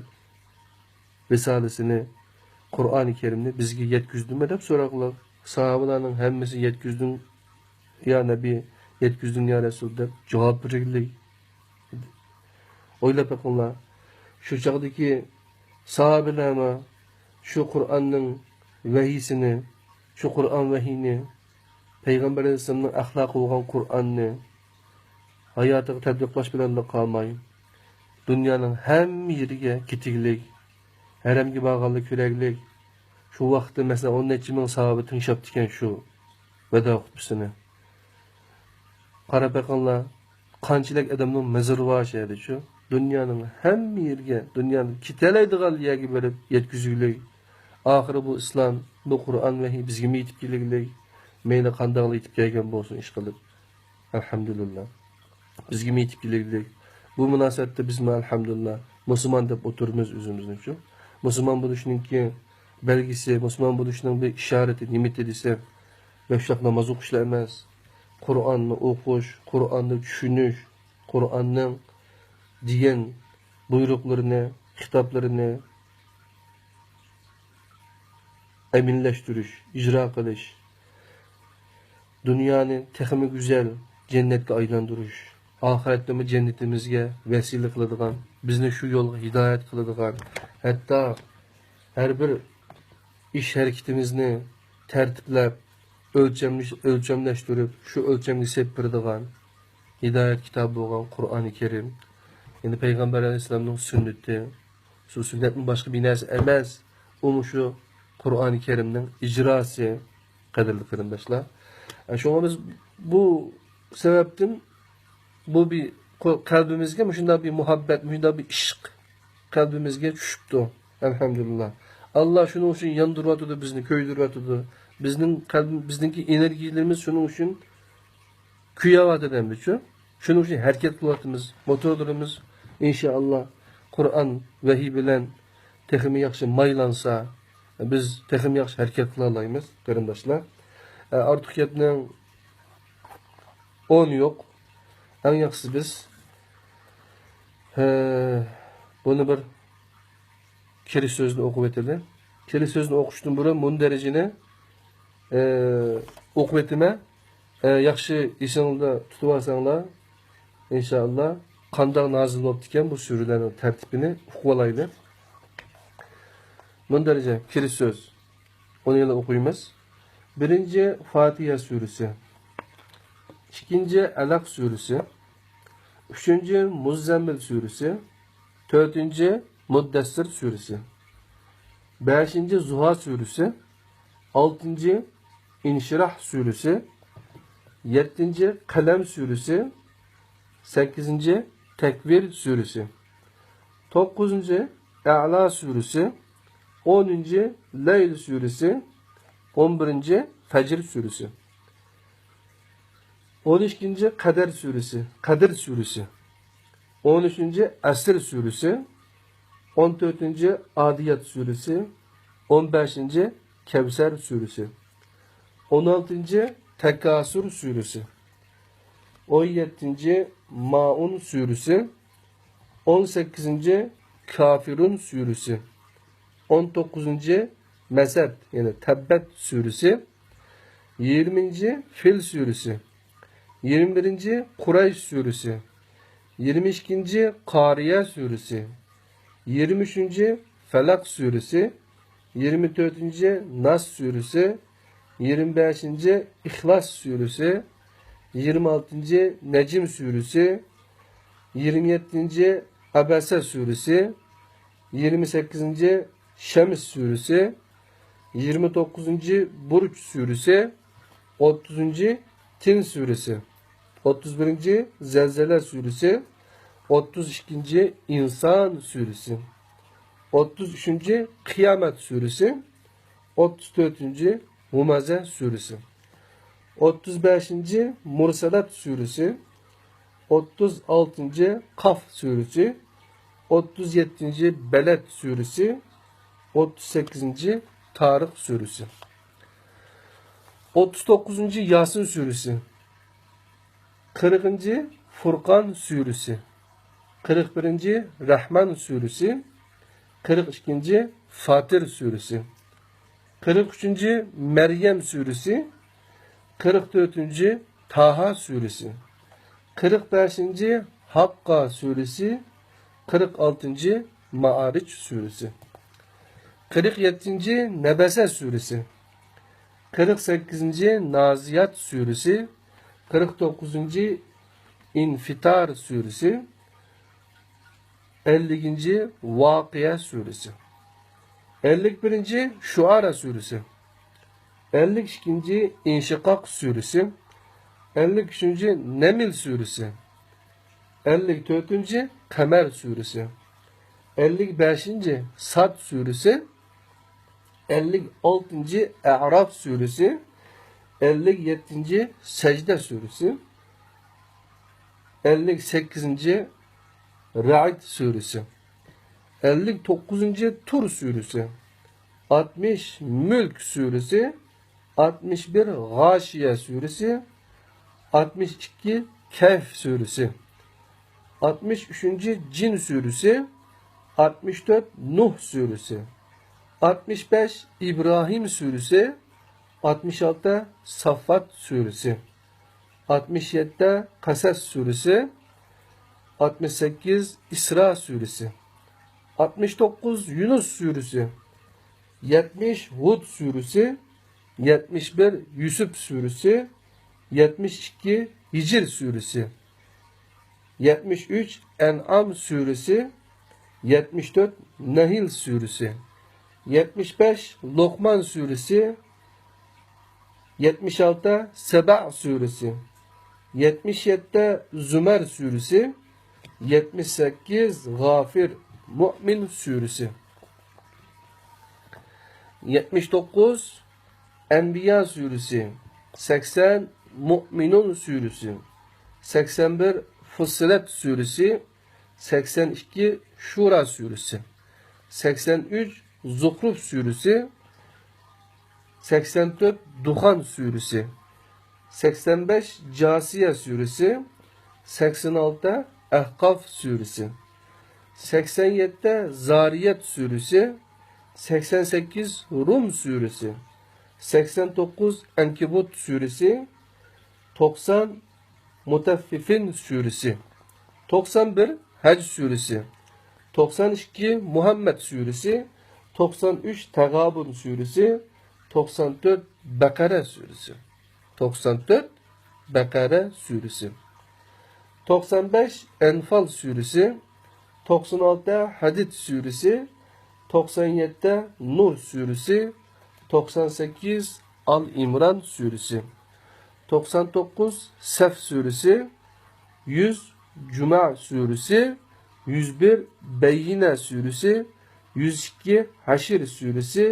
رىسالىسىنى، قۇرئانى كەرىمنى بىزگە يەتكۈزدۈممۇ دەپ سوراغلار. ساھابىلارنىڭ ھەممىسى يەتكۈزدۈڭ يا نەبى، يەتكۈزدۈڭ يا رەسۇل دەپ جاۋاب بېرىگلىك. ئويلاپ بېقىڭلار، شۇ چاغدىكى ساھابىلەرمۇ شۇ قۇرئاننىڭ ۋەھىيسىنى، شۇ قۇرئان ۋەھىينى، پەيغەمبەر ئەلەيھىسسالامنىڭ ئەخلاقى بولغان قۇرئاننى ھاياتىغا تەتبىقلاش بىلەنلا قالماي، دۇنيانىڭ ھەممە يېرىگە كېتىگلىك، ھەرەمگە بارغانلار كۆرەگلىك. شۇ ۋاقىتتا، مەسىلەن، ئون نەچچە مىڭ ساھابە تىڭشاپتىكەن شۇ ۋەدا خۇتبىسىنى. قاراپ بېقىڭلار، قانچىلىك ئادەمنىڭ مىزىرى بار شۇ يەردىچۇ. دۇنيانىڭ ھەممە يېرىگە، دۇنيانىڭ كېتەلەيدىغان يەرگە بېرىپ يەتكۈزگۈلۈك. ئاخىرى بۇ ئىسلام، بۇ قۇرئان ۋەھىي بىزگىمۇ يېتىپ كېلىگلىك. مەيلى قانداقلا يېتىپ كەلگەن بولسۇن ئىشقىلىپ. ئەلھەمدۇلىللا. بىزگىمۇ يېتىپ كېلىگلىك. بۇ مۇناسىۋەتتە بىزمۇ ئەلھەمدۇلىللا مۇسۇلمان دەپ ئوتۇرىمىز ئۆزىمىزنىچۇ. مۇسۇلمان بولۇشنىڭكى بەلگىسى، مۇسۇلمان بولۇشنىڭ بىر ئىشارىتى نېمىتى دېسە، بەشۋاق ناماز ئوقۇشلا ئەمەس، قۇرئاننى ئوقۇش، قۇرئاننى چۈشىنىش، قۇرئاننىڭ دېگەن بۇيرۇقلىرىنى، خىتابلىرىنى ئەمەلىيلەشتۈرۈش، ئىجرا قىلىش، دۇنيانى تېخىمۇ گۈزەل جەننەتكە ئايلاندۇرۇش، ئاخىرەتتىمۇ جەننىتىمىزگە ۋەسىلە قىلىدىغان، بىزنى شۇ يولغا ھىدايەت قىلىدىغان، ھەتتا ھەر بىر ئىش-ھەرىكىتىمىزنى تەرتىپلەپ، ئۆلچەملىش-، ئۆلچەملەشتۈرۈپ، شۇ ئۆلچەمگە سېلىپ بېرىدىغان ھىدايەت كىتابى بولغان قۇرئانى كەرىم. يەنى پەيغەمبەر ئەلەيھىسسالامنىڭ سۈننىتى. شۇ سۈننەتتىن باشقا بىر نەرسە ئەمەس. ئۇمۇ شۇ قۇرئانى كەرىمنىڭ ئىجراسى، قەدىرلىك قېرىنداشلار. ئە، شۇڭا بىز بۇ سەۋەبتىن بۇ بىر قو-، قەلبىمىزگە مۇشۇنداق بىر مۇھەببەت، مۇشۇنداق بىر ئىشق قەلبىمىزگە چۈشۈپتۇ. ئەلھەمدۇلىللا. ئاللا شۇنىڭ ئۈچۈن ياندۇرۇۋاتىدۇ، بىزنى كۆيدۈرۈۋاتىدۇ. بىزنىڭ قەلب-، بىزنىڭكى ئېنېرگىيىلىرىمىز شۇنىڭ ئۈچۈن كۆيۈۋاتىدۇ ئەمدىچۇ. شۇنىڭ ئۈچۈن ھەرىكەت قىلىۋاتىمىز. موتورلىرىمىز، ئىنشائاللا، قۇرئان ۋەھىي بىلەن تېخىمۇ ياخشى مايلانسا، بىز تېخىمۇ ياخشى ھەرىكەت قىلالايمىز، قېرىنداشلار. ئە، ئارتۇق گەپنىڭ ئورنى يوق. ئەڭ ياخشىسى بىز، ھە، بۇنى بىر كىرىش سۆزىنى ئوقۇپ ئۆتىلى. كىرىش سۆزىنى ئوقۇشتىن بۇرۇن مۇندەرىجىنى، ئە، ئوقۇپ ئۆتىمەن. ئە، ياخشى ئېسىڭلاردا تۇتۇۋالساڭلار، ئىنشائاللا، قانداق نازىل بوپتىكەن بۇ سۈرىلەرنىڭ تەرتىپىنى ئۇقۇۋالايلى. مۇندەرىجە كىرىش سۆز. ئۇنى يەنە ئوقۇيمىز. بىرىنچى، فاتىھە سۈرىسى. ئىككىنچى، ئەلەق سۈرىسى. ئۈچىنچى، مۇززەممىل سۈرىسى. تۆتىنچى، مۇددەسسىر سۈرىسى. بەشىنچى، زۇھا سۈرىسى. ئالتىنچى، ئىنشىراھ سۈرىسى. يەتتىنچى، قەلەم سۈرىسى. سەككىزىنچى، تەكۋىر سۈرىسى. توققۇزىنچى، ئەلا سۈرىسى. ئونىنچى، لەيل سۈرىسى. ئون بىرىنچى، فەجر سۈرىسى. ئون ئىككىنچى، قەدەر سۈرىسى، قەدىر سۈرىسى. ئون ئۈچىنچى، ئەسىر سۈرىسى. ئون تۆتىنچى، ئادىيات سۈرىسى. ئون بەشىنچى، كەۋسەر سۈرىسى. ئون ئالتىنچى، تەكاسۇر سۈرىسى. ئون يەتتىنچى، مائۇن سۈرىسى. ئون سەككىزىنچى، كافىرۇن سۈرىسى. ئون توققۇزىنچى، مەسەد، يەنى تەببەت سۈرىسى. يىگىرمىنچى، فىل سۈرىسى. يىگىرمە بىرىنچى، قۇرەيش سۈرىسى. يىگىرمە ئىككىنچى، قارىيە سۈرىسى. يىگىرمە ئۈچىنچى، فەلەق سۈرىسى. يىگىرمە تۆتىنچى، ناس سۈرىسى. يىگىرمە بەشىنچى، ئىخلاس سۈرىسى. يىگىرمە ئالتىنچى، نەجم سۈرىسى. يىگىرمە يەتتىنچى ئەبەسە سۈرىسى، يىگىرمە سەككىزىنچى شەمس سۈرىسى، يىگىرمە توققۇزىنچى بۇرۇج سۈرىسى، ئوتتۇزىنچى تىن سۈرىسى، ئوتتۇز بىرىنچى زەلزەلە سۈرىسى، ئوتتۇز ئىككىنچى ئىنسان سۈرىسى، ئوتتۇز ئۈچىنچى قىيامەت سۈرىسى، ئوتتۇز تۆتىنچى ھۇمەزە سۈرىسى، ئوتتۇز بەشىنچى مۇرسەلات سۈرىسى، ئوتتۇز ئالتىنچى قاف سۈرىسى، ئوتتۇز يەتتىنچى بەلەد سۈرىسى، ئوتتۇز سەككىزىنچى تارىق سۈرىسى، ئوتتۇز توققۇزىنچى ياسىن سۈرىسى، قىرىقىنچى فۇرقان سۈرىسى، قىرىق بىرىنچى رەھمان سۈرىسى، قىرىق ئىككىنچى فاتىر سۈرىسى، قىرىق ئۈچىنچى مەريەم سۈرىسى، قىرىق تۆتىنچى تاھا سۈرىسى، قىرىق بەشىنچى ھاققا سۈرىسى، قىرىق ئالتىنچى مائارىج سۈرىسى، قىرىق يەتتىنچى نەبەسە سۈرىسى، قىرىق سەككىزىنچى نازىيات سۈرىسى، قىرىق توققۇزىنچى ئىنفىتار سۈرىسى، ئەللىكىنچى ۋاقىئە سۈرىسى، ئەللىك بىرىنچى شۇئارا سۈرىسى، ئەللىك ئىككىنچى ئىنشىقاق سۈرىسى، ئەللىك ئۈچىنچى نەمل سۈرىسى، ئەللىك تۆتىنچى قەمەر سۈرىسى، ئەللىك بەشىنچى ساد سۈرىسى، ئەللىك ئالتىنچى ئەراف سۈرىسى، ئەللىك يەتتىنچى سەجدە سۈرىسى، ئەللىك سەككىزىنچى رەئد سۈرىسى، ئەللىك توققۇزىنچى تۇر سۈرىسى، ئاتمىش مۈلك سۈرىسى، ئاتمىش بىر غاشىيە سۈرىسى، ئاتمىش ئىككى كەھف سۈرىسى، ئاتمىش ئۈچىنچى جىن سۈرىسى، ئاتمىش تۆت نۇھ سۈرىسى، ئاتمىش بەش ئىبراھىم سۈرىسى، ئاتمىش ئالتە ساففات سۈرىسى، ئاتمىش يەتتە قەسەس سۈرىسى، ئاتمىش سەككىز ئىسرا سۈرىسى، ئاتمىش توققۇز يۇنۇس سۈرىسى، يەتمىش ھۇد سۈرىسى، يەتمىش بىر يۈسۈپ سۈرىسى، يەتمىش ئىككى ھىجر سۈرىسى، يەتمىش ئۈچ ئەنئام سۈرىسى، يەتمىش تۆت نەھل سۈرىسى، يەتمىش بەش لوقمان سۈرىسى، يەتمىش ئالتە سەبە سۈرىسى، يەتمىش يەتتە زۇمەر سۈرىسى، يەتمىش سەككىز غافىر مۇئمىن سۈرىسى، يەتمىش توققۇز ئەنبىيا سۈرىسى، سەكسەن مۇئمىنۇن سۈرىسى، سەكسەن بىر فۇسسىلەت سۈرىسى، سەكسەن ئىككى شۇرا سۈرىسى، سەكسەن ئۈچ زۇخرۇف سۈرىسى، سەكسەن تۆت دۇخان سۈرىسى، سەكسەن بەش جاسىيە سۈرىسى، سەكسەن ئالتە ئەھقاف سۈرىسى، سەكسەن يەتتە زارىيەت سۈرىسى، سەكسەن سەككىز رۇم سۈرىسى، سەكسەن توققۇز ئەنكەبۇت سۈرىسى، توقسان مۇتەففىفىن سۈرىسى، توقسان بىر ھەج سۈرىسى، توقسان ئىككى مۇھەممەد سۈرىسى، توقسان ئۈچ تەغابۇن سۈرىسى، توقسان تۆت بەقەرە سۈرىسى، توقسان تۆت بەقەرە سۈرىسى، توقسان بەش ئەنفال سۈرىسى، توقسان ئالتە ھەدىد سۈرىسى، توقسان يەتتە نۇر سۈرىسى، توقسان سەككىز ئال ئىمران سۈرىسى، توقسان توققۇز سەف سۈرىسى، يۈز جۈمە سۈرىسى، يۈز بىر بەييىنە سۈرىسى، يۈز ئىككى ھەشر سۈرىسى،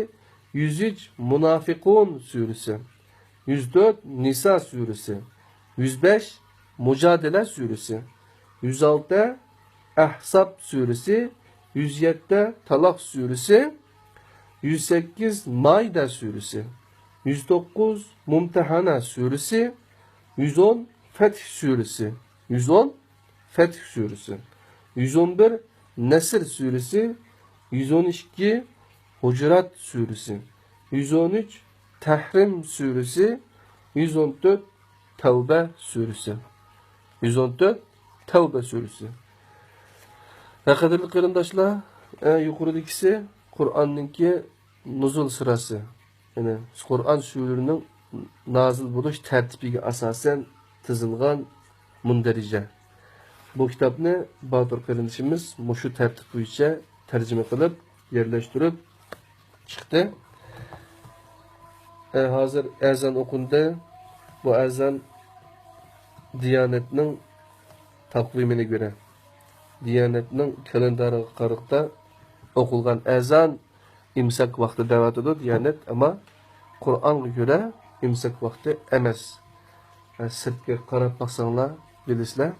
يۈز ئۈچ مۇنافىقۇن سۈرىسى، يۈز تۆت نىسا سۈرىسى، يۈز بەش مۇجادىلە سۈرىسى، يۈز ئالتە ئەھزاب سۈرىسى، يۈز يەتتە تالاق سۈرىسى، يۈز سەككىز مائىدە سۈرىسى، يۈز توققۇز مۇمتەھەنە سۈرىسى، يۈز ئون فەتھ سۈرىسى، يۈز ئون فەتھ سۈرىسى، يۈز ئون بىر نەسر سۈرىسى، يۈز ئون ئىككى ھۇجرات سۈرىسى، يۈز ئون ئۈچ تەھرىم سۈرىسى، يۈز ئون تۆت تەۋبە سۈرىسى. يۈز ئون تۆت تەۋبە سۈرىسى. ۋە قەدىرلىك قېرىنداشلار، ئە، يۇقىرىدىكىسى قۇرئاننىڭكى نۇزۇل سىراسى، يەنى قۇرئان سۈرىلىرىنىڭ نازىل بولۇش تەرتىپىگە ئاساسەن تىزىلغان مۇندەرىجە. بۇ كىتابنى باتۇر قېرىندىشىمىز مۇشۇ تەرتىپ بويىچە تەرجىمە قىلىپ، يەرلەشتۈرۈپ چىقتى. ئە، ھازىر ئەزان ئوقۇندى. بۇ ئەزان دىيانەتنىڭ تەقۋىمىنى كۆرە، دىيانەتنىڭ كالېندارىغا قارىغاندا ئوقۇلغان ئەزان ئىمساك ۋاقتى دەۋاتىدۇ دىيانەت، ئەمما قۇرئانغا كۆرە ئىمساك ۋاقتى ئەمەس. ھە، سىرتقا قاراپ باقساڭلار بىلىسىلەر.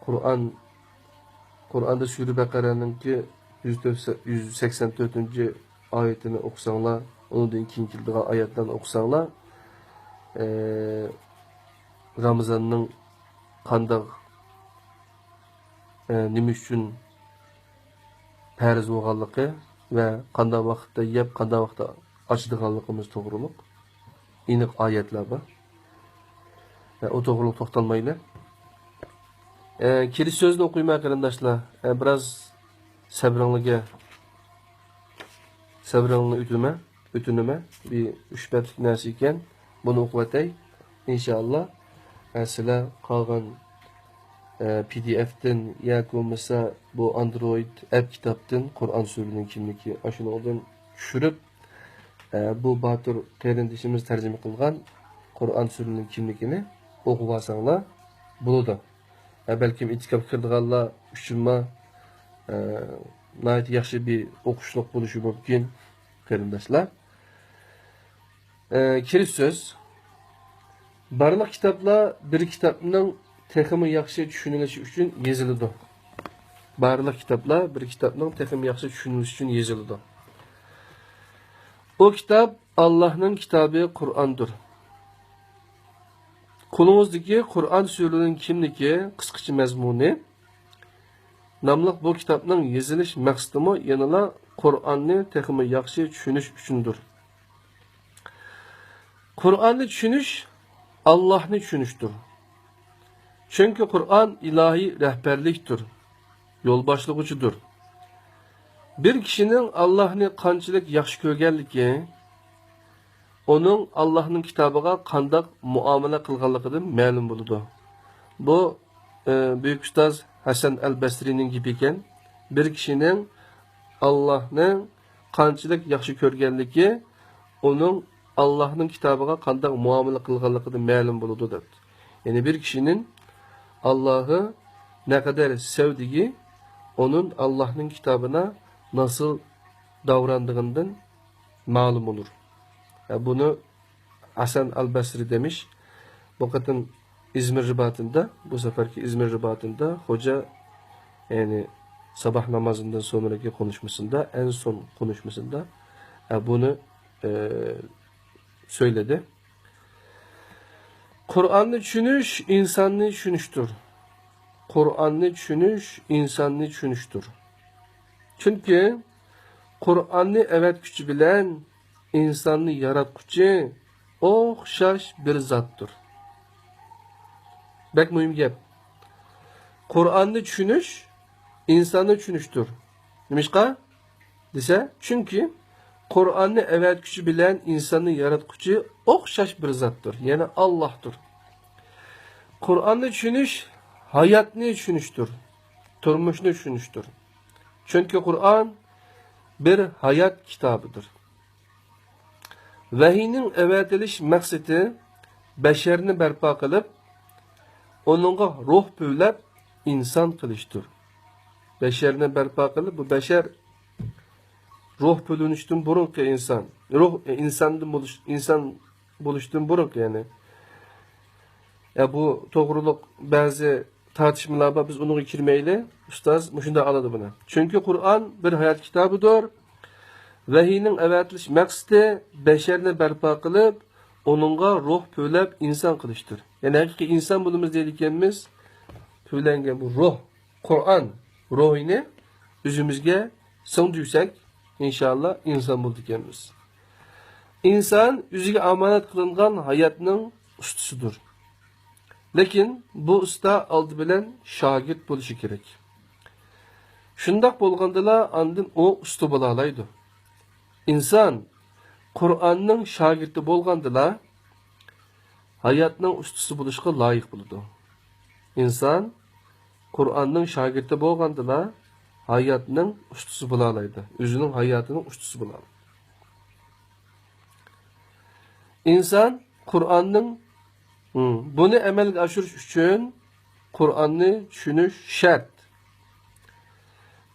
قۇرئان، قۇرئاندا سۈرە بەقەرەنىڭكى يۈز سەكسەن تۆتىنچى ئايىتىنى ئوقۇساڭلار، ئۇنىڭدىن كېيىن كېلىدىغان ئايەتلەرنى ئوقۇساڭلار، ئە، رامىزاننىڭ قانداق، ئە، نېمە ئۈچۈن پەرز بولغانلىقى ۋە قانداق ۋاقىتتا يەپ، قانداق ۋاقىتتا ئاچىدىغانلىقىمىز توغرۇلۇق ئېنىق ئايەتلەر بار. ئە، ئۇ توغرۇلۇق توختالمايلى. ئە، كىرىش سۆزىنى ئوقۇيمەن، قېرىنداشلار. ئە، بىراز سەبرىڭلارگە، سەبرىڭلارنى ئۆتۈنمە، ئۆتۈنىمەن. بىر ئۈچ بەتلىك نەرسە ئىكەن، بۇنى ئوقۇۋەتەي، ئىنشائاللا. ئە، سىلەر قالغان، ئە، پى دى ئېفتىن ياكى بولمىسا بۇ ئاندرويد ئەپ كىتابتىن قۇرئان سۈرىنىڭ كىملىكى، ئاشۇنىڭدىن چۈشۈرۈپ، ئە، بۇ باتۇر قېرىندىشىمىز تەرجىمە قىلغان قۇرئان سۈرىنىڭ كىملىكىنى ئوقۇۋالساڭلار بولىدۇ. ئە، بەلكىم ئېتىكاپقا كىرىدىغانلار ئۈچۈنمۇ، ئە، ناھايىتى ياخشى بىر ئوقۇشلۇق بولۇشى مۇمكىن، قېرىنداشلار. ئە، كىرىش سۆز. بارلىق كىتابلار بىر كىتابنىڭ تېخىمۇ ياخشى چۈشىنىلىشى ئۈچۈن يېزىلىدۇ. بارلىق كىتابلار بىر كىتابنىڭ تېخىمۇ ياخشى چۈشىنىلىشى ئۈچۈن يېزىلىدۇ. ئۇ كىتاب ئاللاھنىڭ كىتابى قۇرئاندۇر. قولىڭىزدىكى قۇرئان سۈرىنىڭ كىملىكى، قىسقىچە مەزمۇنى ناملىق بۇ كىتابنىڭ يېزىلىش مەقسىتىمۇ يەنىلا قۇرئاننى تېخىمۇ ياخشى چۈشىنىش ئۈچۈندۇر. قۇرئاننى چۈشىنىش ئاللاھنى چۈشىنىشتۇر. چۈنكى قۇرئان ئىلاھىي رەھبەرلىكتۇر، يول باشلىغۇچىدۇر. بىر كىشىنىڭ ئاللاھنى قانچىلىك ياخشى كۆرگەنلىكى، ئۇنىڭ ئاللاھنىڭ كىتابىغا قانداق مۇئامىلە قىلغانلىقىدىن مەلۇم بولىدۇ. بۇ، ئە، بۈيۈك ئۇستاز ھەسەن ئەل بەسرىنىڭ گېپى ئىكەن. بىر كىشىنىڭ ئاللاھنى قانچىلىك ياخشى كۆرگەنلىكى، ئۇنىڭ ئاللاھنىڭ كىتابىغا قانداق مۇئامىلە قىلغانلىقىدىن مەلۇم بولىدۇ، دەپتۇ. يەنى بىر كىشىنىڭ ئاللاھى نەقەدەر سەۋدىكى، ئۇنىڭ ئاللاھنىڭ كىتابىنا ناسىل داۋراندىغىنىدىن مەلۇم بولۇر. ھە، بۇنى ھەسەن ئەل بەسرى دېمىش. بۇ قېتىم ئىزمىر رىباتىندا، بۇ سەپەركى ئىزمىر رىباتىندا خوجا، يەنى ساباھ نامازىندىن سونرىكى قونۇشمىسىندا، ئەن سون قونۇشمىسىندا، ھە، بۇنى، ئە، سۆيلىدى. قۇرئاننى چۈشىنىش ئىنساننى چۈشىنىشتۇر. قۇرئاننى چۈشىنىش ئىنساننى چۈشىنىشتۇر. چۈنكى قۇرئاننى ئەۋەتكۈچى بىلەن ئىنساننى ياراتقۇچى ئوخشاش بىر زاتتۇر. بەك مۇھىم گەپ. قۇرئاننى چۈشىنىش ئىنساننى چۈشىنىشتۇر. نېمىشقا دېسە، چۈنكى قۇرئاننى ئەۋەتكۈچى بىلەن ئىنساننى ياراتقۇچى ئوخشاش بىر زاتتۇر، يەنى ئاللاھتۇر. قۇرئاننى چۈشىنىش ھاياتنى چۈشىنىشتۇر، تۇرمۇشنى چۈشىنىشتۇر. چۈنكى قۇرئان بىر ھايات كىتابىدۇر. ۋەھىينىڭ ئەۋەتىلىش مەقسىتى بەشەرنى بەرپا قىلىپ، ئۇنىڭغا روھ پۈۋلەپ ئىنسان قىلىشتۇر. بەشەرنى بەرپا قىلىپ، بۇ بەشەر روھ پۈۋلىنىشتىن بۇرۇنقى ئىنسان، روھ، ئىنساندىن بولۇش، ئىنسان بولۇشتىن بۇرۇنقى، يەنى. يا، بۇ توغرۇلۇق بەزى تارتىشمىلار بار، بىز ئۇنىڭغا كىرمەيلى. ئۇستاز مۇشۇنداق ئالىدۇ بۇنى. چۈنكى قۇرئان بىر ھايات كىتابىدۇر. ۋەھىينىڭ ئەۋەتىلىش مەقسىتى بەشەرنى بەرپا قىلىپ، ئۇنىڭغا روھ پۈۋلەپ ئىنسان قىلىشتۇر. يەنى ھەقىقىي ئىنسان بولىمىز دەيدىكەنمىز. پۈۋلەنگەن بۇ روھ، قۇرئان روھىنى ئۆزىمىزگە سىڭدۈرسەك، ئىنشائاللا ئىنسان بولىدىكەنمىز. ئىنسان ئۆزىگە ئامانەت قىلىنغان ھاياتنىڭ ئۇستىسىدۇر. لېكىن بۇ ئۇستا ئالدى بىلەن شاگىرت بولۇشى كېرەك. شۇنداق بولغاندىلا ئاندىن ئۇ ئۇستا بولالايدۇ. ئىنسان قۇرئاننىڭ شاگىرتى بولغاندىلا ھاياتنىڭ ئۇستىسى بولۇشقا لايىق بولىدۇ. ئىنسان قۇرئاننىڭ شاگىرتى بولغاندىلا، ھاياتنىڭ ئۇستىسى بولالايدۇ. ئۆزىنىڭ ھاياتىنىڭ ئۇستىسى بولالايدۇ. ئىنسان قۇرئاننىڭ، ھم، بۇنى ئەمەلگە ئاشۇرۇش ئۈچۈن قۇرئاننى چۈشىنىش شەرت.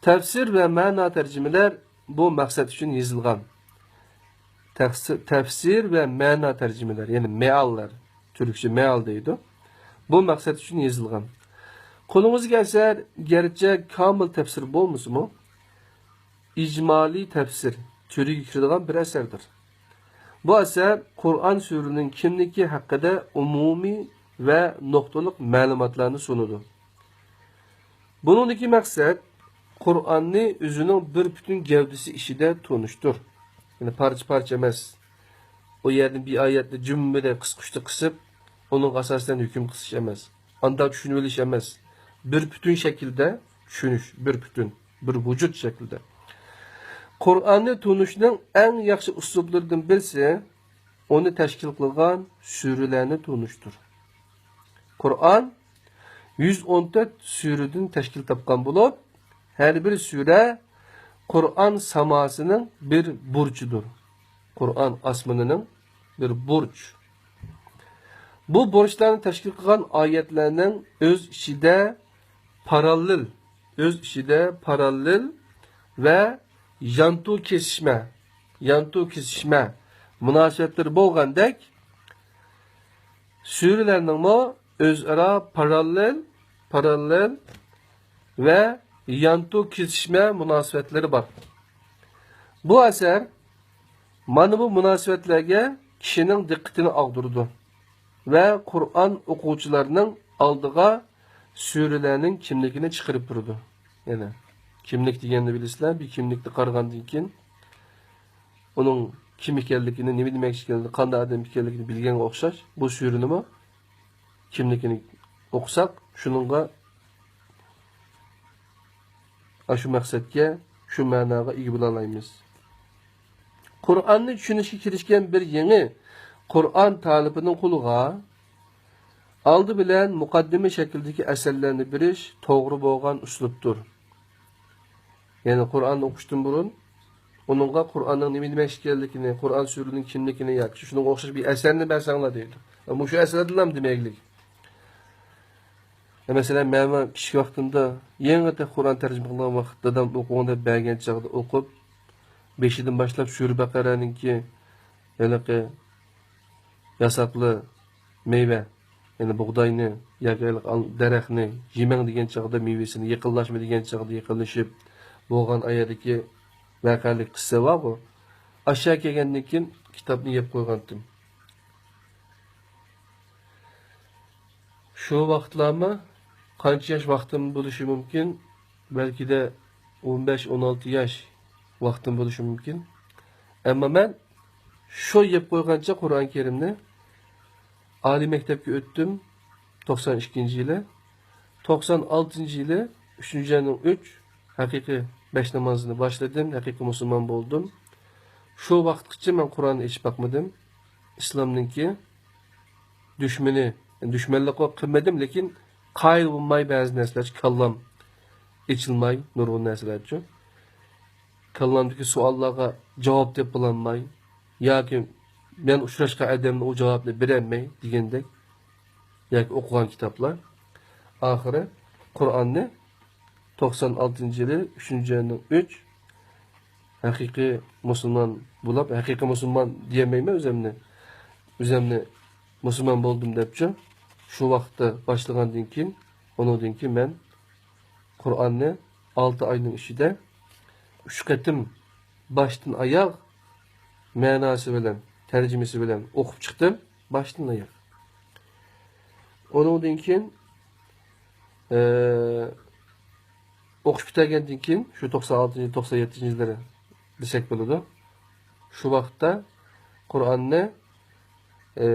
تەپسىر ۋە مەنا تەرجىمىلەر بۇ مەقسەت ئۈچۈن يېزىلغان. تەفسىر، تەپسىر ۋە مەنا تەرجىمىلەر، يەنى مېئاللار، تۈركچە مېئال دەيدۇ. بۇ مەقسەت ئۈچۈن يېزىلغان. قولىڭىزغا ئەسەر گەرچە كامىل تەپسىر بولمىسىمۇ، ئىجمالىي تەپسىر تۈرىگە كىرىدىغان بىر ئەسەردۇر. بۇ ئەسەر قۇرئان سۈرىنىڭ كىملىكى ھەققىدە ئومۇمىي ۋە نۇقتىلىق مەلۇماتلارنى سۇنىدۇ. بۇنىڭدىكى مەقسەت قۇرئاننى ئۆزىنىڭ بىر پۈتۈن گەۋدىسى ئىچىدە تونۇشتۇر. يەنى پارچە-پارچە ئەمەس. ئۇ يەردىن بىر ئايەتنى جۈملىدە قىسقۇچتە قىسىپ، ئۇنىڭغا ئاساسەن ھۆكۈم قىسىش ئەمەس. ئانداق چۈشىنىۋېلىش ئەمەس. بىر پۈتۈن شەكىلدە چۈشىنىش، بىر پۈتۈن، بىر ۋۇجۇد شەكلىدە. قۇرئاننى تونۇشنىڭ ئەڭ ياخشى ئۇسلۇبلىرىدىن بىرسى، ئۇنى تەشكىل قىلغان سۈرىلەرنى تونۇشتۇر. قۇرئان يۈز ئون تۆت سۈرىدىن تەشكىل تاپقان بولۇپ، ھەر بىر سۈرە قۇرئان ساماسىنىڭ بىر بۇرچىدۇر. قۇرئان ئاسمىنىنىڭ بىر بۇرچ. بۇ بۇرچلارنى تەشكىل قىلغان ئايەتلەرنىڭ ئۆز ئىچىدە پاراللېل، ئۆز ئىچىدە پاراللېل ۋە يانتۇ كېسىشمە، يانتۇ كېسىشمە مۇناسىۋەتلىرى بولغاندەك، سۈرىلەرنىڭمۇ ئۆزئارا پاراللېل، پاراللېل ۋە يانتۇ كېسىشمە مۇناسىۋەتلىرى بار. بۇ ئەسەر مانا بۇ مۇناسىۋەتلەرگە كىشىنىڭ دىققىتىنى ئاغدۇرىدۇ ۋە قۇرئان ئوقۇغۇچىلارنىڭ ئالدىغا سۈرىلەرنىڭ كىملىكىنى چىقىرىپ تۇرىدۇ. يەنى كىملىك دېگەننى بىلىسىلەر، بىر كىملىكنى قارىغاندىن كېيىن ئۇنىڭ كىم ئىكەنلىكىنى، نېمە دېمەكچى ئىكەنلىكىنى، قانداق ئادەم ئىكەنلىكىنى بىلگەنگە ئوخشاش بۇ سۈرىنىمۇ كىملىكىنى ئوقۇساق، شۇنىڭغا، ئاشۇ مەقسەتكە، شۇ مەناغا ئىگە بولالايمىز. قۇرئاننى چۈشىنىشكە كىرىشكەن بىر يېڭى قۇرئان تالىپىنىڭ قولىغا ئالدى بىلەن مۇقەددىمە شەكلىدىكى ئەسەرلەرنى بېرىش توغرا بولغان ئۇسلۇبتۇر. يەنى قۇرئاننى ئوقۇشتىن بۇرۇن ئۇنىڭغا قۇرئاننىڭ نېمە دېمەكچى ئىكەنلىكىنى، قۇرئان سۈرىنىڭ كىملىكىنى ياكى شۇنىڭغا ئوخشاش بىر ئەسەرنى بەرسەڭلار دەيدۇ. مۇشۇ ئەسەردىنلا دېمەيلىك. مەسىلەن، مەن كىچىك ۋاقتىمدا يېڭى تېخى قۇرئان تەرجىمە قىلغان ۋاقىتتا دادام ئوقۇغىن دەپ بەرگەن چاغدا ئوقۇپ، بېشىدىن باشلاپ سۈرە بەقەرەنىڭكى ھېلىقى ياساقلا مېۋە، يەنى بۇغداينى ياكى ھېلىقى ئال-، دەرەخنى يېمەڭ دېگەن چاغدا، مېۋىسىنى يېقىنلاشما دېگەن چاغدا يېقىنلىشىپ بولغان ئايەردىكى ۋەقەلىك قىسسە بارغۇ. ئاشۇ يەرگە كەلگەندىن كېيىن كىتابنى يەپ قويغانتىم. شۇ ۋاقىتلارمۇ قانچە ياش ۋاقتىم بولۇشى مۇمكىن، بەلكىدە ئون بەش، ئون ئالتە ياش ۋاقتىم بولۇشى مۇمكىن. ئەمما مەن شۇ يەپ قويغانچە قۇرئان كەرىمنى ئالىي مەكتەپكە ئۆتتۈم، توقسان ئىككىنچى يىلى. توقسان ئالتىنچى يىلى ئۈچىنچى ئاينىڭ ئۈچ ھەقىقىي بەش نامازىنى باشلىدىم، ھەقىقىي مۇسۇلمان بولدۇم. شۇ ۋاقىتقىچە مەن قۇرئاننى ئېچىپ باقمىدىم. ئىسلامنىڭكى دۈشمىنى، دۈشمەنلىك قىلمىدىم، لېكىن قايىل بولماي بەزى نەرسىلەرچە كاللام ئېچىلماي نۇرغۇن نەرسىلەرچۇ. كاللامدىكى سوئاللارغا جاۋاب تېپىپ بولالماي ياكى مەن ئۇچراشقان ئادەمنى ئۇ جاۋابنى بېرەلمەي دېگەندەك ياكى ئوقۇغان كىتابلار. ئاخىرى قۇرئاننى توقسان ئالتىنچى يىلى ئۈچىنچى ئاينىڭ ئۈچ ھەقىقىي مۇسۇلمان بولاپ، ھەقىقىي مۇسۇلمان دېيەلمەيمەن ئۆزەمنى. ئۆزەمنى مۇسۇلمان بولدۇم دەپچۇ. شۇ ۋاقىتتا باشلىغاندىن كېيىن، ئۇنىڭدىن كېيىن مەن قۇرئاننى ئالتە ئاينىڭ ئىچىدە ئۈچ قېتىم باشتىن ئاياغ مەناسى بىلەن، تەرجىمىسى بىلەن ئوقۇپ چىقتىم، باشتىن ئاياغ. ئۇنىڭدىن كېيىن، ئە، ئوقۇش پۈتتۈرگەندىن كېيىن، شۇ توقسان ئالتىنچى، توقسان يەتتىنچى يىللىرى دېسەك بولىدۇ. شۇ ۋاقىتتا قۇرئاننى، ئە،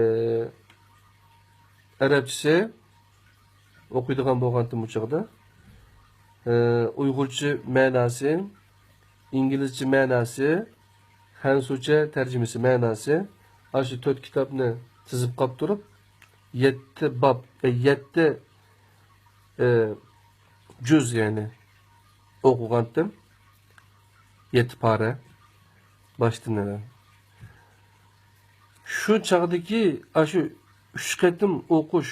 ئەرەبچىسى ئوقۇيدىغان بولغانتىم ئۇ چاغدا. ئە، ئۇيغۇرچە مەناسى، ئىنگلىزچە مەناسى، خەنزۇچە تەرجىمىسى، مەناسى، ئاشۇ تۆت كىتابنى تىزىپ قاپتۇرۇپ، يەتتە باب، ئە، يەتتە، ئە، جۈز، يەنى ئوقۇغانتىم، يەتتە پارە باشتىن. شۇ چاغدىكى، ئاشۇ ئۈچ قېتىم ئوقۇش،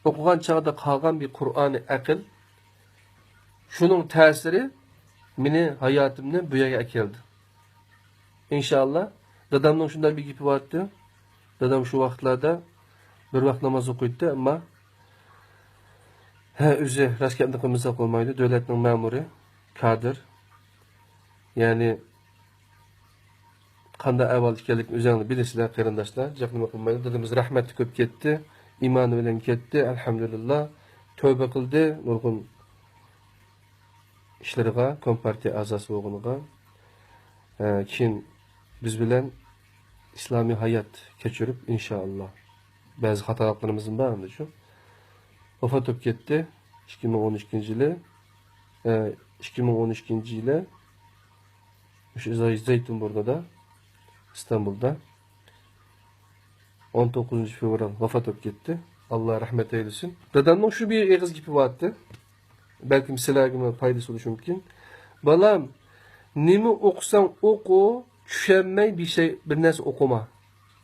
ئوقۇغان چاغدا قالغان بىر قۇرئانى ئەقىل، شۇنىڭ تەسىرى مېنى، ھاياتىمنى بۇ يەرگە ئەكەلدى. ئىنشائاللا. دادامنىڭ شۇنداق بىر گېپى بارتى. دادام شۇ ۋاقىتلاردا بىر ۋاق ناماز ئوقۇيتتى، ئەمما، ھە، ئۆزى راست گەپنى قىلمىسا بولمايدۇ. دۆلەتنىڭ مەمۇرى، كادىر. يەنى قانداق ئەھۋال ئىكەنلىكىنى ئۆزۈڭلار بىلىسىلەر، قېرىنداشلار. جىق نېمە قىلمايلى. دادىمىز رەھمەتلىك بولۇپ كەتتى. ئىمانى بىلەن كەتتى، ئەلھەمدۇلىللا. تەۋبە قىلدى نۇرغۇن ئىشلىرىغا، كومپارتىيە ئەزاسى بولغىنىغا. ئە، كېيىن بىز بىلەن ئىسلامىي ھايات كەچۈرۈپ، ئىنشائاللا. بەزى خاتالىقلىرىمىزمۇ بار ئەمدى شۇ. ۋاپات بولۇپ كەتتى. ئىككى مىڭ ئون ئىككىنچى يىلى، ئە، ئىككى مىڭ ئون ئىككىنچى يىلى مۇشۇ زەي-، زەيتۇنبۇرنىدا، ئىستانبۇلدا ئون توققۇزىنچى فېۋرال ۋاپات بولۇپ كەتتى. ئاللا رەھمەت ئەيلىسۇن. دادامنىڭ شۇ بىر ئېغىز گېپى بارتى. بەلكىم سىلەرگىمۇ پايدىسى بولۇشى مۇمكىن. بالام، نېمە ئوقۇساڭ ئوقۇ، چۈشەنمەي بىر شەي، بىر نەرسە ئوقۇما.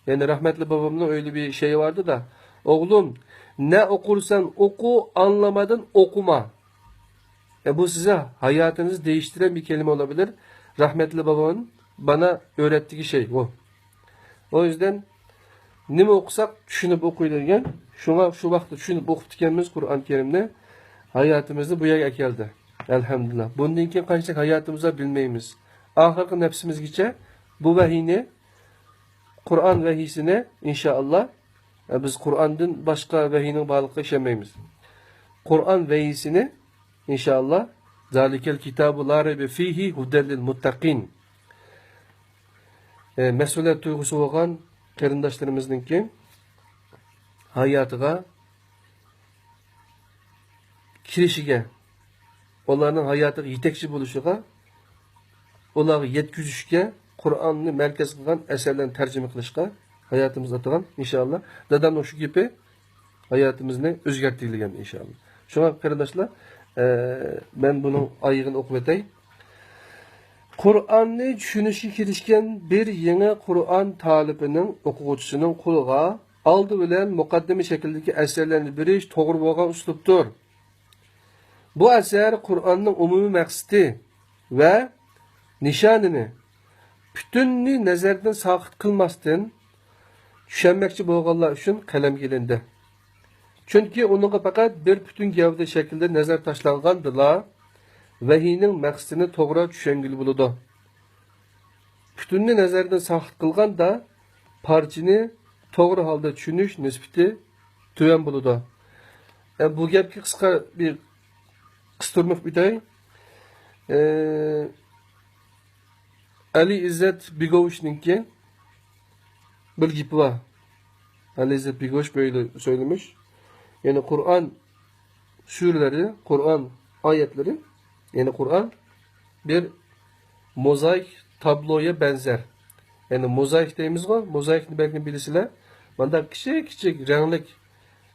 يەنى رەھمەتلىك بابامنىڭ ئۆيدە بىر شېئىرى بارىدۇ-دە، ئوغلۇم، نە ئوقۇرسەن ئوقۇ، ئاڭلىمىدىن ئوقۇما. ئە، بۇ سىزنىڭ ھاياتىڭىزنى دېيىشتۈرگەن بىر كەلىمە بولىدۇ. رەھمەتلىك بابام مانا ئۆگەتكەن شەي بۇ. ئۇ يۈزدىن نېمە ئوقۇساق چۈشىنىپ ئوقۇيدۇ دېگەن. شۇڭا شۇ ۋاقىتتا چۈشىنىپ ئوقۇپتىكەنمىز قۇرئان كەرىمنى. ھاياتىمىزنى بۇ يەرگە ئەكەلدى. ئەلھەمدۇلىللا. بۇندىن كېيىن قانچىلىك ھاياتىمىز بار بىلمەيمىز. ئاخىرقى نەپسىمىزگىچە بۇ ۋەھىينى، قۇرئان ۋەھىيسىنى، ئىنشائاللا، بىز قۇرئاندىن باشقا ۋەھىينىڭ بارلىقىغا ئىشەنمەيمىز. قۇرئان ۋەھىيسىنى، ئىنشائاللا، زالىكەل كىتابۇ لا رەيبە فىھى ھۇدەل لىل مۇتتەقىن. ئە، مەسئۇلىيەت تۇيغۇسى بولغان قېرىنداشلىرىمىزنىڭكى ھاياتىغا كىرىشىگە، ئۇلارنىڭ ھاياتىغا يېتەكچى بولۇشىغا، ئۇلارغا يەتكۈزۈشكە، قۇرئاننى مەركەز قىلغان ئەسەرلەرنى تەرجىمە قىلىشقا ھاياتىمىزنى ئاتىغان، ئىنشائاللا. دادامنىڭ شۇ گېپى ھاياتىمىزنى ئۆزگەرتىدىكەن، ئىنشائاللا. شۇڭا قېرىنداشلار، ئە، مەن بۇنىڭ ئايىغىنى ئوقۇپ ئۆتەي. قۇرئاننى چۈشىنىشكە كىرىشكەن بىر يېڭى قۇرئان تالىپىنىڭ، ئوقۇغۇچىسىنىڭ قولىغا ئالدى بىلەن مۇقەددىمە شەكلىدىكى ئەسەرلەرنى بېرىش توغرا بولغان ئۇسلۇبتۇر. بۇ ئەسەر قۇرئاننىڭ ئومۇمىي مەقسىتى ۋە نىشانىنى پۈتۈننى نەزەردىن ساقىت قىلماستىن، چۈشەنمەكچى بولغانلار ئۈچۈن قەلەمگە ئېلىندى. چۈنكى ئۇنىڭغا پەقەت بىر پۈتۈن گەۋدە شەكلىدە نەزەر تاشلانغاندىلا، ۋەھىينىڭ مەقسىتىنى توغرا چۈشەنگىلى بولىدۇ. پۈتۈننى نەزەردىن ساقىت قىلغاندا، پارچىنى توغرا ھالدا چۈشىنىش نىسبىتى تۆۋەن بولىدۇ. ئە، بۇ گەپكە قىسقا بىر قىستۇرما ئۆتەي. ئە، ئەلى ئىززەت بېگوۋىچنىڭكى بىر گېپى بار. ئەلى ئىززەت بېگوۋىچ بۆيلە سۆيلىمىش. يەنى قۇرئان سۈرىلىرى، قۇرئان ئايەتلىرى، يەنى قۇرئان بىر موزايىك تابلويا بەنزەر. يەنى موزايىك دەيمىزغۇ، موزايىكنى بەلكىم بىلىسىلەر. مانداق كىچىك كىچىك رەڭلىك،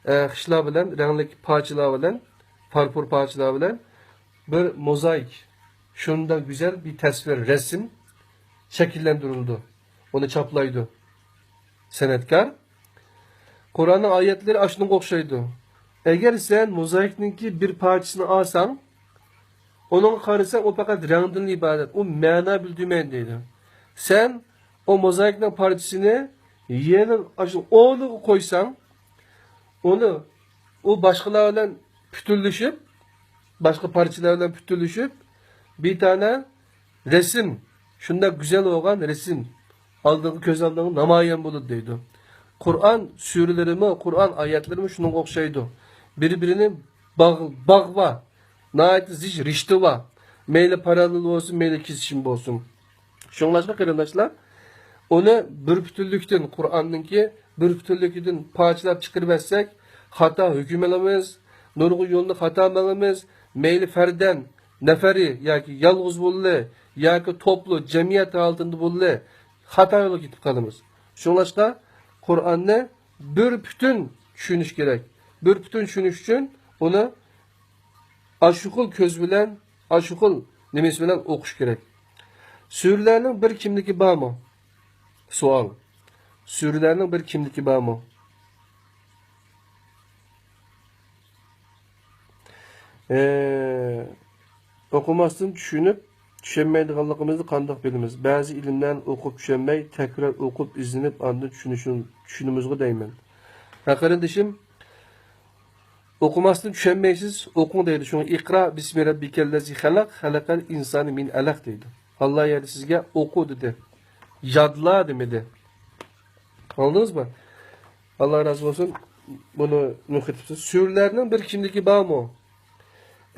ئە، خىشلار بىلەن، رەڭلىك پارچىلار بىلەن، پارپۇر پارچىلار بىلەن بىر موزايىك، شۇنداق گۈزەل بىر تەسۋىر، رەسىم شەكىللەندۈرۈلىدۇ. ئۇنى چاپلايدۇ سەنئەتكار. قۇرئاننىڭ ئايەتلىرى ئاشۇنىڭغا ئوخشايدۇ. ئەگەر سەن موزايىكنىڭكى بىر پارچىسىنى ئالساڭ، ئۇنىڭغا قارىساڭ، ئۇ پەقەت رەڭدىن ئىبارەت، ئۇ مەنا بىلدۈرمەيدۇ دەيدۇ. سەن ئۇ موزايىكنىڭ پارچىسىنى يەنە ئاشۇ ئورنىغا قويساڭ، ئۇنى، ئۇ باشقىلار بىلەن پۈتۈنلىشىپ، باشقا پارچىلار بىلەن پۈتۈنلىشىپ، بىر دانە رەسىم، شۇنداق گۈزەل بولغان رەسىم ئالدىڭغا، كۆز ئالدىڭغا نامايان بولىدۇ دەيدۇ. قۇرئان سۈرىلىرىمۇ، قۇرئان ئايەتلىرىمۇ شۇنىڭغا ئوخشايدۇ. بىر-بىرىنى باغ-، باغۋا، ناھايىتى زىچ رىشتە بار. مەيلى پاراللېل بولسۇن، مەيلى كېسىشىم بولسۇن. شۇڭلاشقا قېرىنداشلار، ئۇنى بىر پۈتۈنلۈكتىن، قۇرئاننىڭكى بىر پۈتۈنلۈكىدىن پارچىلاپ چىقىرىۋەتسەك، خاتا ھۆكۈم ئالىمىز، نۇرغۇن يولنى خاتا ماڭىمىز، مەيلى پەردەن، نەپەرى ياكى يالغۇز بولدى ياكى توپلۇ، جەمئىيەت ھالىتىدە بولدى، خاتا يولغا كېتىپ قالىمىز. شۇڭلاشقا قۇرئاننى بىر پۈتۈن چۈشىنىش كېرەك. بىر پۈتۈن چۈشىنىش ئۈچۈن ئۇنى ئاشۇ خىل كۆز بىلەن، ئاشۇ خىل نېمىسى بىلەن ئوقۇش كېرەك. سۈرىلەرنىڭ بىر كىملىكى بارمۇ؟ سوئال. سۈرىلەرنىڭ بىر كىملىكى بارمۇ؟ ئى، ئوقۇماستىن چۈشىنىپ، چۈشەنمەيدىغانلىقىمىزنى قانداق بىلىمىز؟ بەزى ئىلىملەرنى ئوقۇپ چۈشەنمەي، تەكرار ئوقۇپ، ئىزدىنىپ، ئاندىن چۈشىنىشىم-، چۈشىنىمىزغۇ دەيمەن. ھە، قېرىندىشىم، ئوقۇماستىن چۈشەنمەيسىز، ئوقۇڭ دەيدۇ. شۇڭا «ئىقرا بىسمى رەببىكەللەزى خەلەق، خەلەقەل ئىنسانە مىن ئەلەق» دەيدۇ. ئاللا يەنە سىزگە «ئوقۇ» دېدى. «يادلا» دېمىدى. ئاڭلىدىڭىزمۇ؟ ئاللا رازى بولسۇن. بۇنى نۇقتا قىلىپسىز. سۈرىلەرنىڭ بىر كىملىكى بارمۇ؟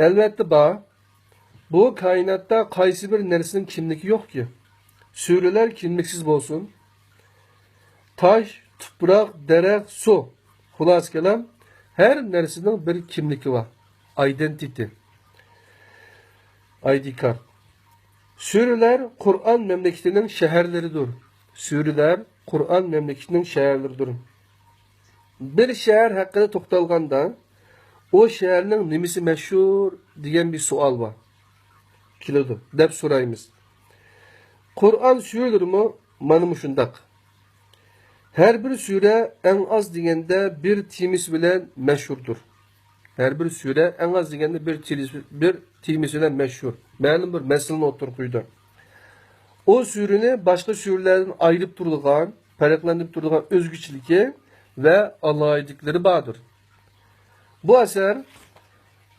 ئەلۋەتتە بار. بۇ كائىناتتا قايسى بىر نەرسىنىڭ كىملىكى يوقكى؟ سۈرىلەر كىملىكسىز بولسۇن. تاش، تۇپراق، دەرەخ، سۇ. خۇلاسە كالام، ھەر نەرسىنىڭ بىر كىملىكى بار. ئايدېنتىتى. ئايدى كارت. سۈرىلەر قۇرئان مەملىكىتىنىڭ شەھەرلىرىدۇر. سۈرىلەر قۇرئان مەملىكىتىنىڭ شەھەرلىرىدۇر. بىر شەھەر ھەققىدە توختالغاندا، ئۇ شەھەرنىڭ نېمىسى مەشھۇر دېگەن بىر سوئال بار. كېلىدۇ، دەپ سورايمىز. قۇرئان سۈرىلىرىمۇ مانا مۇشۇنداق. ھەر بىر سۈرە ئەڭ ئاز دېگەندە بىر تېمىسى بىلەن مەشھۇردۇر. ھەر بىر سۈرە ئەڭ ئاز دېگەندە بىر تېمىسى، بىر تېمىسى بىلەن مەشھۇر. مەلۇم بىر مەسىلىنى ئوتتۇرىغا قويىدۇ. ئۇ سۈرىنى باشقا سۈرىلەردىن ئايرىپ تۇرىدىغان، پەرقلەندۈرۈپ تۇرىدىغان ئۆزگىچىلىكى ۋە ئالاھىدىلىكلىرى باردۇر. بۇ ئەسەر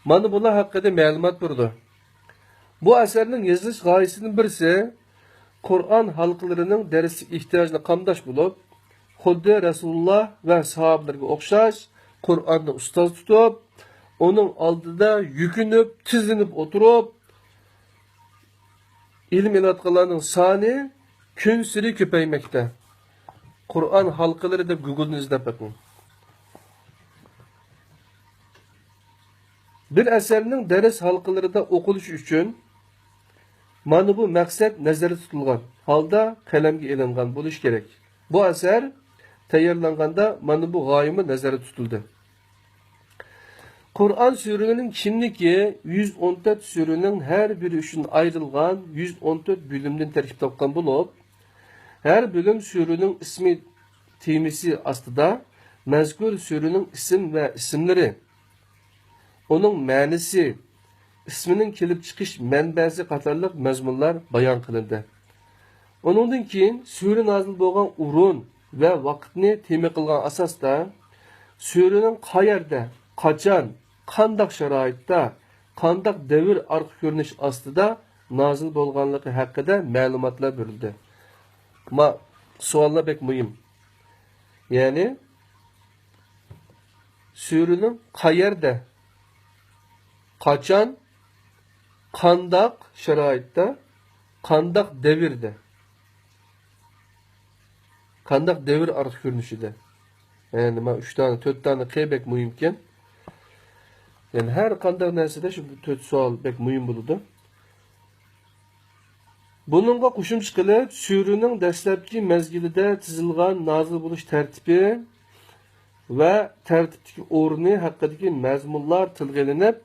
مانا بۇلار ھەققىدە مەلۇمات بېرىدۇ. بۇ ئەسەرنىڭ يېزىلىش غايىسىدىن بىرسى، قۇرئان ھالقىلىرىنىڭ دەرسلىك ئېھتىياجىنى قامداش بولۇپ، خۇددى رەسۇلۇللا ۋە ساھابىلەرگە ئوخشاش، قۇرئاننى ئۇستاز تۇتۇپ، ئۇنىڭ ئالدىدا يۈكۈنۈپ، تىزلىنىپ ئولتۇرۇپ، ئىلىم ئېلىۋاتقانلارنىڭ سانى كۈنسېرى كۆپەيمەكتە. قۇرئان ھالقىلىرى دەپ گۇگلدىن ئىزدەپ بېقىڭ. بىر ئەسەرنىڭ دەرس ھالقىلىرىدا ئوقۇلۇشى ئۈچۈن مانا بۇ مەقسەت نەزەردە تۇتۇلغان ھالدا قەلەمگە ئېلىنغان بولۇشى كېرەك. بۇ ئەسەر تەييارلانغاندا مانا بۇ غايىمۇ نەزەردە تۇتۇلدى. قۇرئان سۈرىلىرىنىڭ كىملىكى يۈز ئون تۆت سۈرىنىڭ ھەر بىرى ئۈچۈن ئايرىلغان يۈز ئون تۆت بۆلۈمدىن تەركىب تاپقان بولۇپ، ھەر بۆلۈم سۈرىنىڭ ئىسمى، تېمىسى ئاستىدا مەزكۇر سۈرىنىڭ ئىسىم ۋە ئىسىملىرى، ئۇنىڭ مەنىسى، ئىسمىنىڭ كېلىپ چىقىش مەنبەسى قاتارلىق مەزمۇنلار بايان قىلىندى. ئۇنىڭدىن كېيىن سۈرە نازىل بولغان ئورۇن ۋە ۋاقىتنى تېما قىلغان ئاساستا، سۈرىنىڭ قەيەردە، قاچان، قانداق شارائىتتا، قانداق دەۋر ئارقا كۆرۈنۈش ئاستىدا نازىل بولغانلىقى ھەققىدە مەلۇماتلار بېرىلدى. ما، سوئاللار بەك مۇھىم. يەنى، سۈرىنىڭ قەيەردە، قاچان، قانداق شارائىتتا، قانداق دەۋردە، قانداق دەۋر ئارقا كۆرۈنۈشىدە. يەنى نېمە، ئۈچ دانە، تۆت دانە قەي بەك مۇھىمكەن. يەنى ھەر قانداق نەرسىدە شۇ تۆت سوئال بەك مۇھىم بولىدۇ. بۇنىڭغا قوشۇمچە قىلىپ، سۈرىنىڭ دەسلەپكى مەزگىلىدە تىزىلغان نازىل بولۇش تەرتىپى ۋە تەرتىپتىكى ئورنى ھەققىدىكى مەزمۇنلار تىلغا ئېلىنىپ،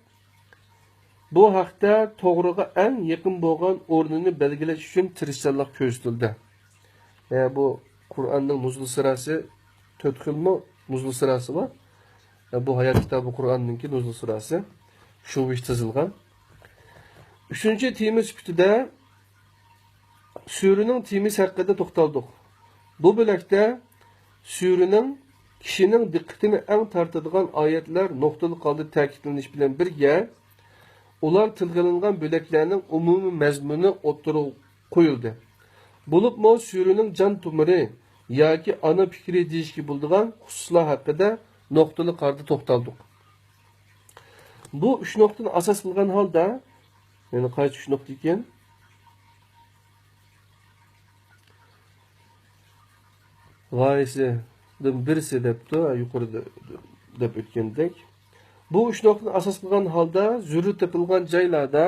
بۇ ھەقتە توغرىغا ئەڭ يېقىن بولغان ئورنىنى بەلگىلەش ئۈچۈن تىرىشچانلىق كۆرسىتىلدى. ئە، بۇ قۇرئاننىڭ نۇزۇل سىراسى، تۆت خىلمۇ نۇزۇل سىراسى بار. ئە، بۇ ھايات كىتابى قۇرئاننىڭكى نۇزۇل سىراسى. شۇ بويىچە تىزىلغان. ئۈچىنچى تېما سۈپىتىدە سۈرىنىڭ تېمىسى ھەققىدە توختالدۇق. بۇ بۆلەكتە سۈرىنىڭ كىشىنىڭ دىققىتىنى ئەڭ تارتىدىغان ئايەتلەر نۇقتىلىق ھالدا تەكىتلىنىش بىلەن بىرگە، ئۇلار تىلغا ئېلىنغان بۆلەكلەرنىڭ ئومۇمىي مەزمۇنى ئوتتۇرىغا قويۇلدى. بولۇپمۇ سۈرىنىڭ جان تومۇرى ياكى ئانا پىكرى دېيىشكە بولىدىغان خۇسۇسلار ھەققىدە نۇقتىلىق ھالدا توختالدۇق. بۇ ئۈچ نۇقتىنى ئاساس قىلغان ھالدا، يەنى قايسى ئۈچ نۇقتا ئىكەن؟ غايىسىدىن بىرسى دەپتۇ، يۇقىرىدا دەپ ئۆتكەندەك. بۇ ئۈچ نۇقتىنى ئاساس قىلغان ھالدا زۆرۈر تېپىلغان جايلاردا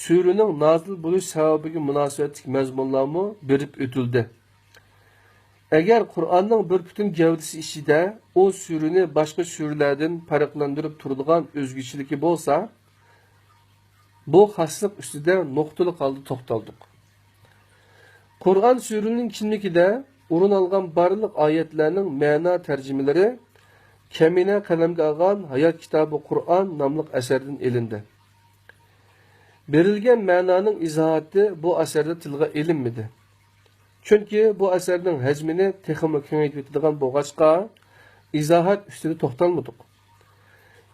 سۈرىنىڭ نازىل بولۇش سەۋەبىگە مۇناسىۋەتلىك مەزمۇنلارمۇ بېرىپ ئۆتۈلدى. ئەگەر قۇرئاننىڭ بىر پۈتۈن گەۋدىسى ئىچىدە ئۇ سۈرىنى باشقا سۈرىلەردىن پەرقلەندۈرۈپ تۇرىدىغان ئۆزگىچىلىكى بولسا، بۇ خاسلىق ئۈستىدە نۇقتىلىق ھالدا توختالدۇق. قۇرئان سۈرىنىڭ كىملىكىدە ئورۇن ئالغان بارلىق ئايەتلەرنىڭ مەنا تەرجىمىلىرى كەمىنە قەلەمگە ئالغان ھايات كىتابى قۇرئان ناملىق ئەسەردىن ئېلىندى. بېرىلگەن مەنانىڭ ئىزاھاتى بۇ ئەسەردە تىلغا ئېلىنمىدى. چۈنكى بۇ ئەسەرنىڭ ھەجمىنى تېخىمۇ كېڭەيتىۋېتىدىغان بولغاچقا، ئىزاھات ئۈستىدە توختالمىدۇق.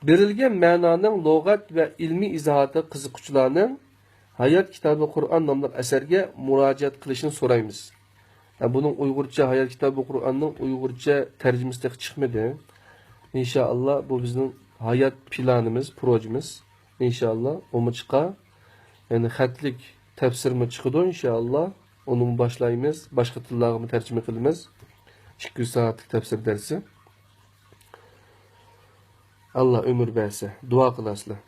بېرىلگەن مەنانىڭ لۇغەت ۋە ئىلمىي ئىزاھاتىغا قىزىققۇچىلارنىڭ ھايات كىتابى قۇرئان ناملىق ئەسەرگە مۇراجىئەت قىلىشىنى سورايمىز. ھە، بۇنىڭ ئۇيغۇرچە، ھايات كىتابى قۇرئاننىڭ ئۇيغۇرچە تەرجىمىسى تېخى چىقمىدى. ئىنشائاللا، بۇ بىزنىڭ ھايات پىلانىمىز، پروژىمىز. ئىنشائاللا، ئۇمۇ چىقار. يەنى خەتلىك تەپسىرمۇ چىقىدۇ، ئىنشائاللا. ئۇنىمۇ باشلايمىز. باشقا تىللارغىمۇ تەرجىمە قىلىمىز. ئىككى يۈز سائەتلىك تەپسىر دەرسى. ئاللا ئۆمۈر بەرسە، دۇئا قىلارسىلەر.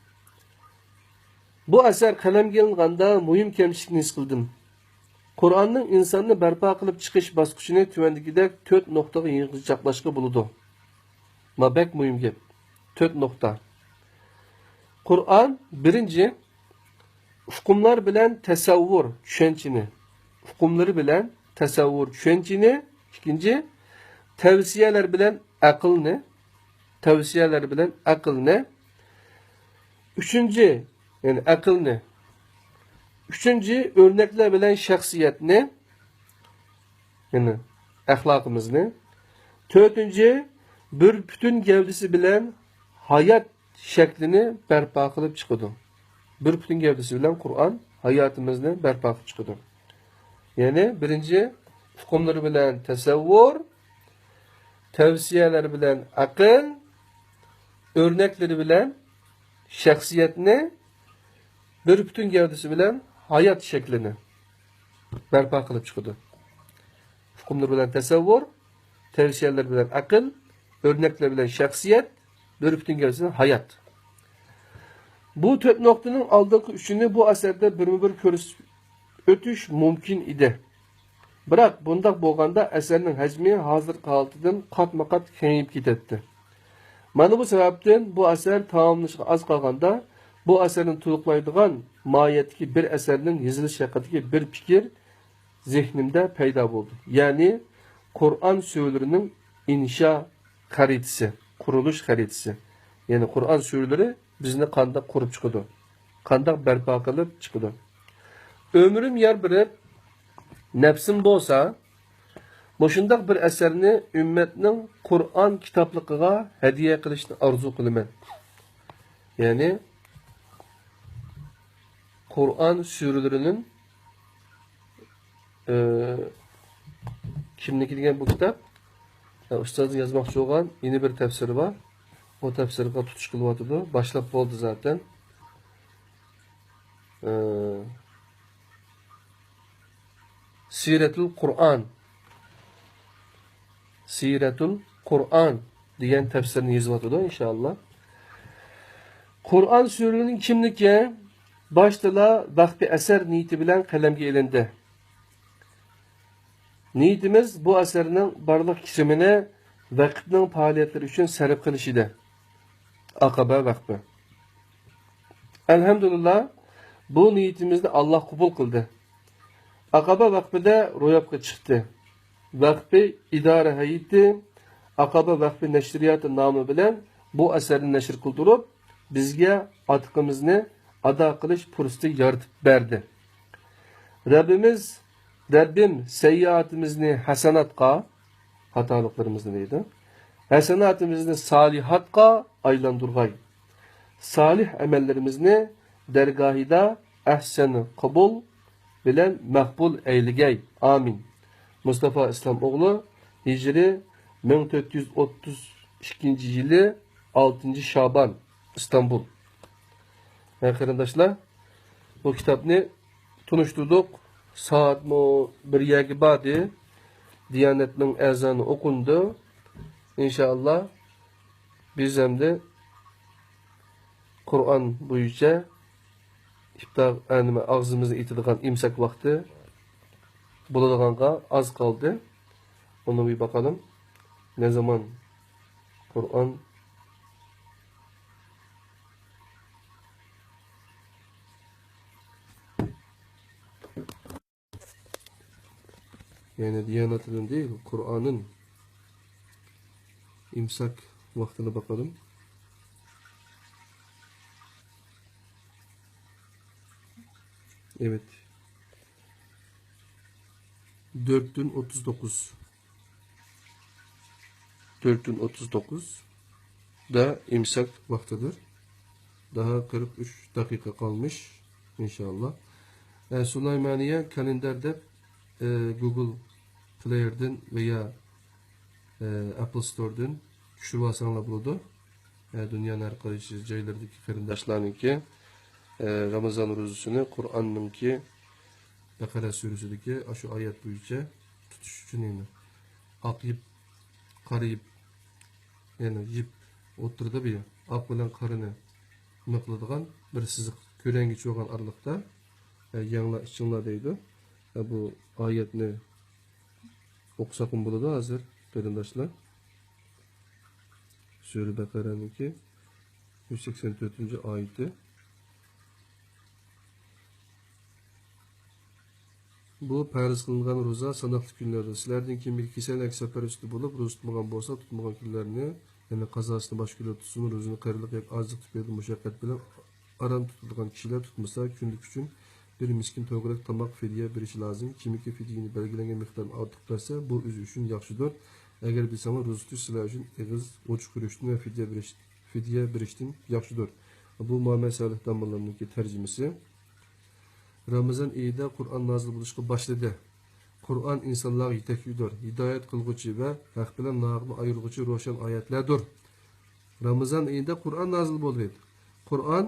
بۇ ئەسەر قەلەمگە ئېلىنغاندا مۇھىم كەمچىلىكنى ھېس قىلدىم. قۇرئاننىڭ ئىنساننى بەرپا قىلىپ چىقىش باسقۇچىنى تۆۋەندىكىدەك تۆت نۇقتىغا يىغىنچاقلاشقا بولىدۇ. ما بەك مۇھىم گەپ. تۆت نۇقتا. قۇرئان، بىرىنچى، ئۇقۇملار بىلەن تەسەۋۋۇر، چۈشەنچىنى. ئۇقۇملىرى بىلەن تەسەۋۋۇر، چۈشەنچىنى. ئىككىنچى، تەۋسىيەلەر بىلەن ئەقىلنى. تەۋسىيەلەر بىلەن ئەقىلنى. ئۈچىنچى، يەنى ئەقىلنى. ئۈچىنچى، ئۆرنەكلەر بىلەن شەخسىيەتنى، يەنى ئەخلاقىمىزنى. تۆتىنچى، بىر پۈتۈن گەۋدىسى بىلەن ھايات شەكلىنى بەرپا قىلىپ چىقىدۇ. بىر پۈتۈن گەۋدىسى بىلەن قۇرئان ھاياتىمىزنى بەرپا قىلىپ چىقىدۇ. يەنى بىرىنچى، ئۇقۇملىرى بىلەن تەسەۋۋۇر، تەۋسىيەلەر بىلەن ئەقىل، ئۆرنەكلىرى بىلەن شەخسىيەتنى، بىر پۈتۈن گەۋدىسى بىلەن ھايات شەكلىنى بەرپا قىلىپ چىقىدۇ. ئۇقۇملىرى بىلەن تەسەۋۋۇر، تەۋسىيەلەر بىلەن ئەقىل، ئۆرنەكلەر بىلەن شەخسىيەت، بىر پۈتۈن گەۋدىسى بىلەن ھايات. بۇ تۆت نۇقتىنىڭ ئالدىنقى ئۈچىنى بۇ ئەسەردە بىرمۇبىر كۆرسىتىپ ئۆتۈش مۇمكىن ئىدى. بىراق، بۇنداق بولغاندا ئەسەرنىڭ ھەجمى ھازىرقى ھالىتىدىن قاتمۇ قات كېڭىيىپ كېتەتتى. مانا بۇ سەۋەبتىن بۇ ئەسەر تاماملىنىشقا ئاز قالغاندا، بۇ ئەسەرنى تولۇقلايدىغان ماھىيەتتىكى بىر ئەسەرنىڭ يېزىلىشى ھەققىدىكى بىر پىكىر زېھنىمدە پەيدا بولدى. يەنى قۇرئان سۈرىلىرىنىڭ ئىنشا خەرىتىسى، قۇرۇلۇش خەرىتىسى. يەنى قۇرئان سۈرىلىرى بىزنى قانداق قۇرۇپ چىقىدۇ؟ قانداق بەرپا قىلىپ چىقىدۇ؟ ئۆمرۈم يار بېرىپ، نەپسىم بولسا، مۇشۇنداق بىر ئەسەرنى ئۈممەتنىڭ قۇرئان كىتابلىقىغا ھەدىيە قىلىشنى ئارزۇ قىلىمەن. يەنى قۇرئان سۈرىلىرىنىڭ، ئى، كىمنىكى دېگەن بۇ كىتاب؟ ئە، ئۇستازنىڭ يازماقچى بولغان يەنە بىر تەپسىرى بار. ئۇ تەپسىرگە تۇتۇش قىلىۋاتىدۇ. باشلاپ بولدى زاتەن. ئى، سىرەتۇل قۇرئان. سىرەتۇل قۇرئان دېگەن تەپسىرنى يېزىۋاتىدۇ، ئىنشائاللا. قۇرئان سۈرىلىرىنىڭ كىملىكى باشتىلا ۋەقپى ئەسەر نىيىتى بىلەن قەلەمگە ئېلىندى. نىيىتىمىز بۇ ئەسەرنىڭ بارلىق كىرىمىنى ۋەقىپنىڭ پائالىيەتلىرى ئۈچۈن سەرپ قىلىش ئىدى. ئاقابە ۋەقپى. ئەلھەمدۇلىللا، بۇ نىيىتىمىزنى ئاللا قوبۇل قىلدى. ئاقابە ۋەقپىدە روياپقا چىقتى. ۋەقپى ئىدارە ھەيئىتى ئاقابە ۋەقپى نەشرىياتى نامى بىلەن بۇ ئەسەرنى نەشر قىلدۇرۇپ، بىزگە ئاتىقىمىزنى ئادا قىلىش پۇرسىتى يارىتىپ بەردى. رەببىمىز، رەببىم سەييىئاتىمىزنى ھەسەناتقا، خاتالىقلىرىمىزنى دەيدۇ، ھەسەناتىمىزنى سالىھاتقا ئايلاندۇرغاي. سالىھ ئەمەللىرىمىزنى دەرگاھىدا ئەھسەن قوبۇل بىلەن مەقبۇل ئەيلىگەي. ئامىن. مۇستافا ئىسلام ئوغلى، ھىجرىي مىڭ تۆت يۈز ئوتتۇز ئىككىنچى يىلى ئالتىنچى شابان، ئىستانبۇل. ھە، قېرىنداشلار، بۇ كىتابنى تونۇشتۇردۇق. سائەتمۇ بىر يەرگە باردى. دىيانەتنىڭ ئەزانى ئوقۇندى. ئىنشائاللا، بىز ئەمدى قۇرئان بويىچە ئىپتار، ئە، نېمە، ئاغزىمىزنى ئېتىدىغان ئىمساك ۋاقتى بولىدىغانغا ئاز قالدى. ئۇنى بىر باقالىم. نە زامان قۇرئان يەنى دىيانەتىدىن دېيىل، قۇرئانىن ئىمساك ۋاقتىنى باقالىم. ئېۋەت. دۆرتتىن ئوتتۇز توققۇز. دۆرتتىن ئوتتۇز توققۇزدا ئىمساك ۋاقتىدۇر. داھا قىرىق ئۈچ دەقىقە قالمىش، ئىنشائاللا. ئە، سۇلايمانىيە كالېندار دەپ، ئە، گۇگل پلېيېردىن ۋە يا، ئە، ئەپل ستوردىن چۈشۈرۈۋالساڭلار بولىدۇ. ئە، دۇنيانىڭ ھەر قايسى جايلىرىدىكى قېرىنداشلارنىڭكى، ئە، رامىزان روزىسىنى قۇرئاننىڭكى بەقەرە سۈرىسىدىكى ئاشۇ ئايەت بويىچە تۇتۇش ئۈچۈن يەنە ئاق يىپ، قارا يىپ، يەنى يىپ ئوتتۇرىدا بىر ئاق بىلەن قارىنى نېمە قىلىدىغان بىر سىزىق كۆرەڭگىچە بولغان ئارىلىقتا، ئە، يەڭلار ئىچىڭلار دەيدۇ. ئە، بۇ ئايەتنى ئوقۇساقمۇ بولىدۇ ھازىر، قېرىنداشلار. سۈرە بەقەرەنىڭكى يۈز سەكسەن تۆتىنچى ئايىتى. بۇ پەرز قىلىنغان روزا ساناقلىق كۈنلەردۇر. سىلەردىن كىمكى كېسەل ياكى سەپەر ئۈستىدە بولۇپ، روزا تۇتمىغان بولسا، تۇتمىغان كۈنلەرنى، يەنى قازاسىنى باشقا كۈنلەردە تۇتسىمۇ، روزىنى قېرىلىق ياكى ئاجلىق تۈپەيلىدىن مۇشەققەت بىلەن ئاران تۇتىدىغان كىشىلەر تۇتمىسا، كۈنلۈك ئۈچۈن بىر مىسكىن توغراق تاماق فىدىيە بېرىشى لازىم. كىمكى فىدىيىنى بەلگىلەنگەن مىقداردىن ئارتۇق بەرسە، بۇ ئۆزى ئۈچۈن ياخشىدۇر. ئەگەر بىلسەڭلار، روزا تۇتۇش سىلەر ئۈچۈن ئېغىز ئوچۇق كۆرۈشتىن ۋە فىدىيە بېرىش، فىدىيە بېرىشتىن ياخشىدۇر. بۇ مۇھەممەد سالىھ داموللامنىڭكى تەرجىمىسى. رامىزان ئېيىدا قۇرئان نازىل بولۇشقا باشلىدى. قۇرئان ئىنسانلارغا يېتەكچىدۇر، ھىدايەت قىلغۇچى ۋە ھەق بىلەن ناھەقنى ئايرىغۇچى روشەن ئايەتلەردۇر. رامىزان ئېيىدا قۇرئان نازىل بولدى. قۇرئان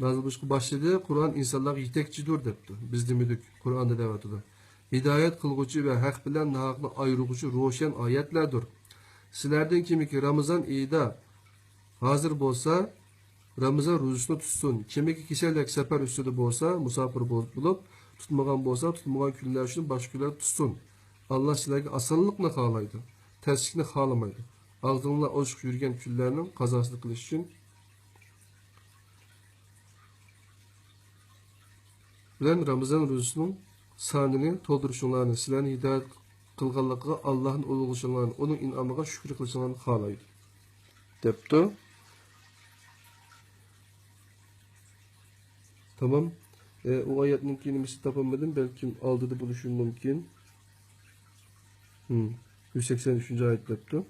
نازىل بولۇشقا باشلىدى، قۇرئان ئىنسانلارغا يېتەكچىدۇر دەپتۇ. بىز دېمىدۇق، قۇرئاندا دەۋاتىدۇ. ھىدايەت قىلغۇچى ۋە ھەق بىلەن ناھەقنى ئايرىغۇچى روشەن ئايەتلەردۇر. سىلەردىن كىمكى رامىزان ئېيىدا ھازىر بولسا، رامىزان روزىسىنى تۇتسۇن. كىمكى كېسەل ياكى سەپەر ئۈستىدە بولسا، مۇساپىر بولۇپ، بولۇپ، تۇتمىغان بولسا، تۇتمىغان كۈنلەر ئۈچۈن باشقا كۈنلەردە تۇتسۇن. ئاللا سىلەرگە ئاسانلىقنى خالايدۇ، تەسلىكنى خالىمايدۇ. ئاغزىڭلار ئوچۇق يۈرگەن كۈنلەرنىڭ قازاسىنى قىلىش ئۈچۈن بىلەن رامىزان روزىسىنىڭ سانىنى تولدۇرۇشۇڭلارنى، سىلەرنى ھىدايەت قىلغانلىقىغا ئاللاھنى ئۇلۇغلىشىڭلارنى، ئۇنىڭ ئىنئامىغا شۈكۈر قىلىشىڭلارنى خالايدۇ، دەپتۇ. تامام. ئە، ئۇ ئايەتنىڭكى نېمىسىنى تاپالمىدىم، بەلكىم ئالدىدا بولۇشى مۇمكىن. ھىم، يۈز سەكسەن ئۈچىنچى ئايەت دەپتۇ.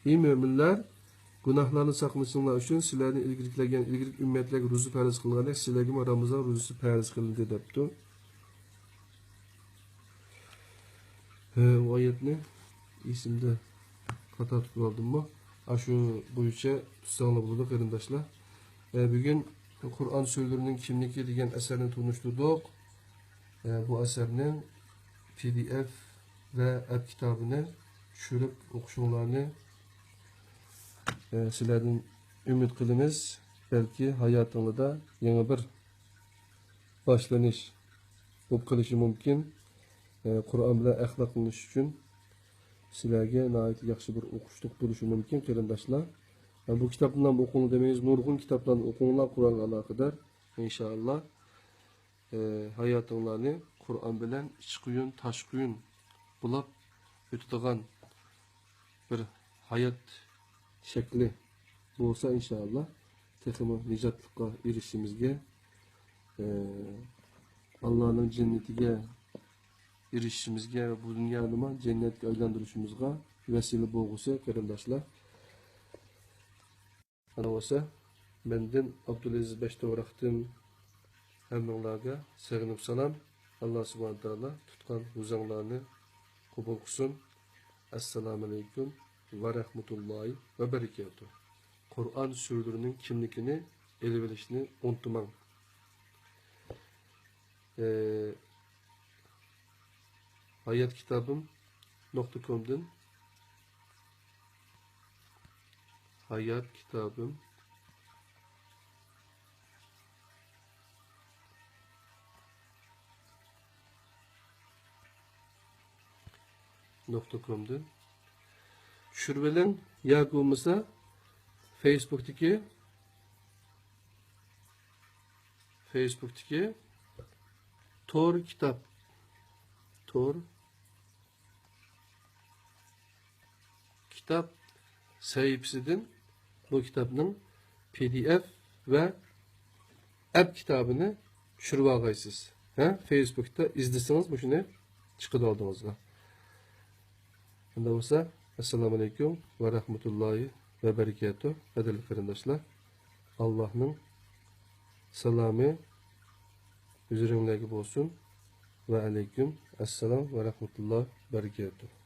ئى مۆمىنلەر، گۇناھلارنى ساقلىنىشىڭلار ئۈچۈن سىلەرنى ئىلگىرىكىلەرگە، يەنى ئىلگىرىكى ئۈممەتلەرگە روزا پەرز قىلغاندەك، سىلەرگىمۇ رامىزان روزىسى پەرز قىلىندى دەپتۇ. ھە، ئۇ ئايەتنى ئېسىمدە خاتا تۇتۇۋالدىممۇ؟ ئاشۇ بويىچە تۇتساڭلار بولىدۇ، قېرىنداشلار. ئە، بۈگۈن قۇرئان سۈرىلىرىنىڭ كىملىكى دېگەن ئەسەرنى تونۇشتۇردۇق. ئە، بۇ ئەسەرنىڭ پى دى ئېف ۋە ئەپ كىتابىنى چۈشۈرۈپ ئوقۇشۇڭلارنى، ئە، سىلەردىن ئۈمىد قىلىمىز. بەلكى ھاياتىڭلاردا يېڭى بىر باشلىنىش بولۇپ قېلىشى مۇمكىن. ئە، قۇرئان بىلەن ئەخلاقلىنىش ئۈچۈن سىلەرگە ناھايىتى ياخشى بىر ئوقۇشلۇق بولۇشى مۇمكىن، قېرىنداشلار. ئە، بۇ كىتابنى ئوقۇڭلار دېمەيمىز، نۇرغۇن كىتابلارنى ئوقۇڭلار قۇرئانغا ئالاقىدار، ئىنشائاللا. ئە، ھاياتىڭلارنى قۇرئان بىلەن ئىچ قۇيۇن، تاش قۇيۇن بۇلاپ ئۆتىدىغان بىر ھايات شەكلى بولسا، ئىنشائاللا، تېخىمۇ نىجاتلىققا ئېرىشىشىمىزگە، ئە، ئاللانىڭ جەننىتىگە ئېرىشىشىمىزگە ۋە بۇ دۇنيانىمۇ جەننەتكە ئايلاندۇرۇشىمىزغا ۋەسىلە بولغۇسى، قېرىنداشلار. ئانا بولسا، مەندىن، ئابدۇلئەزىز بەشتوغراقتىن ھەممىڭلارغا سېغىنىپ سالام. ئاللا سۇبھانە تائالا تۇتقان روزاڭلارنى قوبۇل قىلسۇن. ئەسسالامۇئەلەيكۇم ۋە رەھمەتۇللاھى ۋە بەرىكاتۇھ. قۇرئان سۈرىلىرىنىڭ كىملىكىنى ئېلىۋېلىشنى ئۇنتۇماڭ. ئى، ھايات كىتابىم نۇقتا كومدىن. ھايات كىتابىم نۇقتا كومدىن چۈشۈرۈۋېلىڭ ياكى بولمىسا فېيسبۇكتىكى، فېيسبۇكتىكى تور كىتاب، تور كىتاب سەھىپىسىدىن بۇ كىتابنىڭ پى دى ئېف ۋە ئەپ كىتابىنى چۈشۈرۈۋالغايسىز. ھە؟ فېيسبۇكتا ئىزدىسىڭىز مۇشۇنى چىقىدۇ ئالدىڭىزغا. شۇنداق بولسا، ئەسسالامۇ ئەلەيكۇم ۋە رەھمەتۇللاھى ۋە بەرىكاتۇھ، قەدىرلىك قېرىنداشلار. ئاللاھنىڭ سالامى ھۇزۇرۇڭلارغا بولسۇن. ۋە ئەلەيكۇم ئەسسالام ۋە رەھمەتۇللاھى ۋە بەرىكاتۇھ.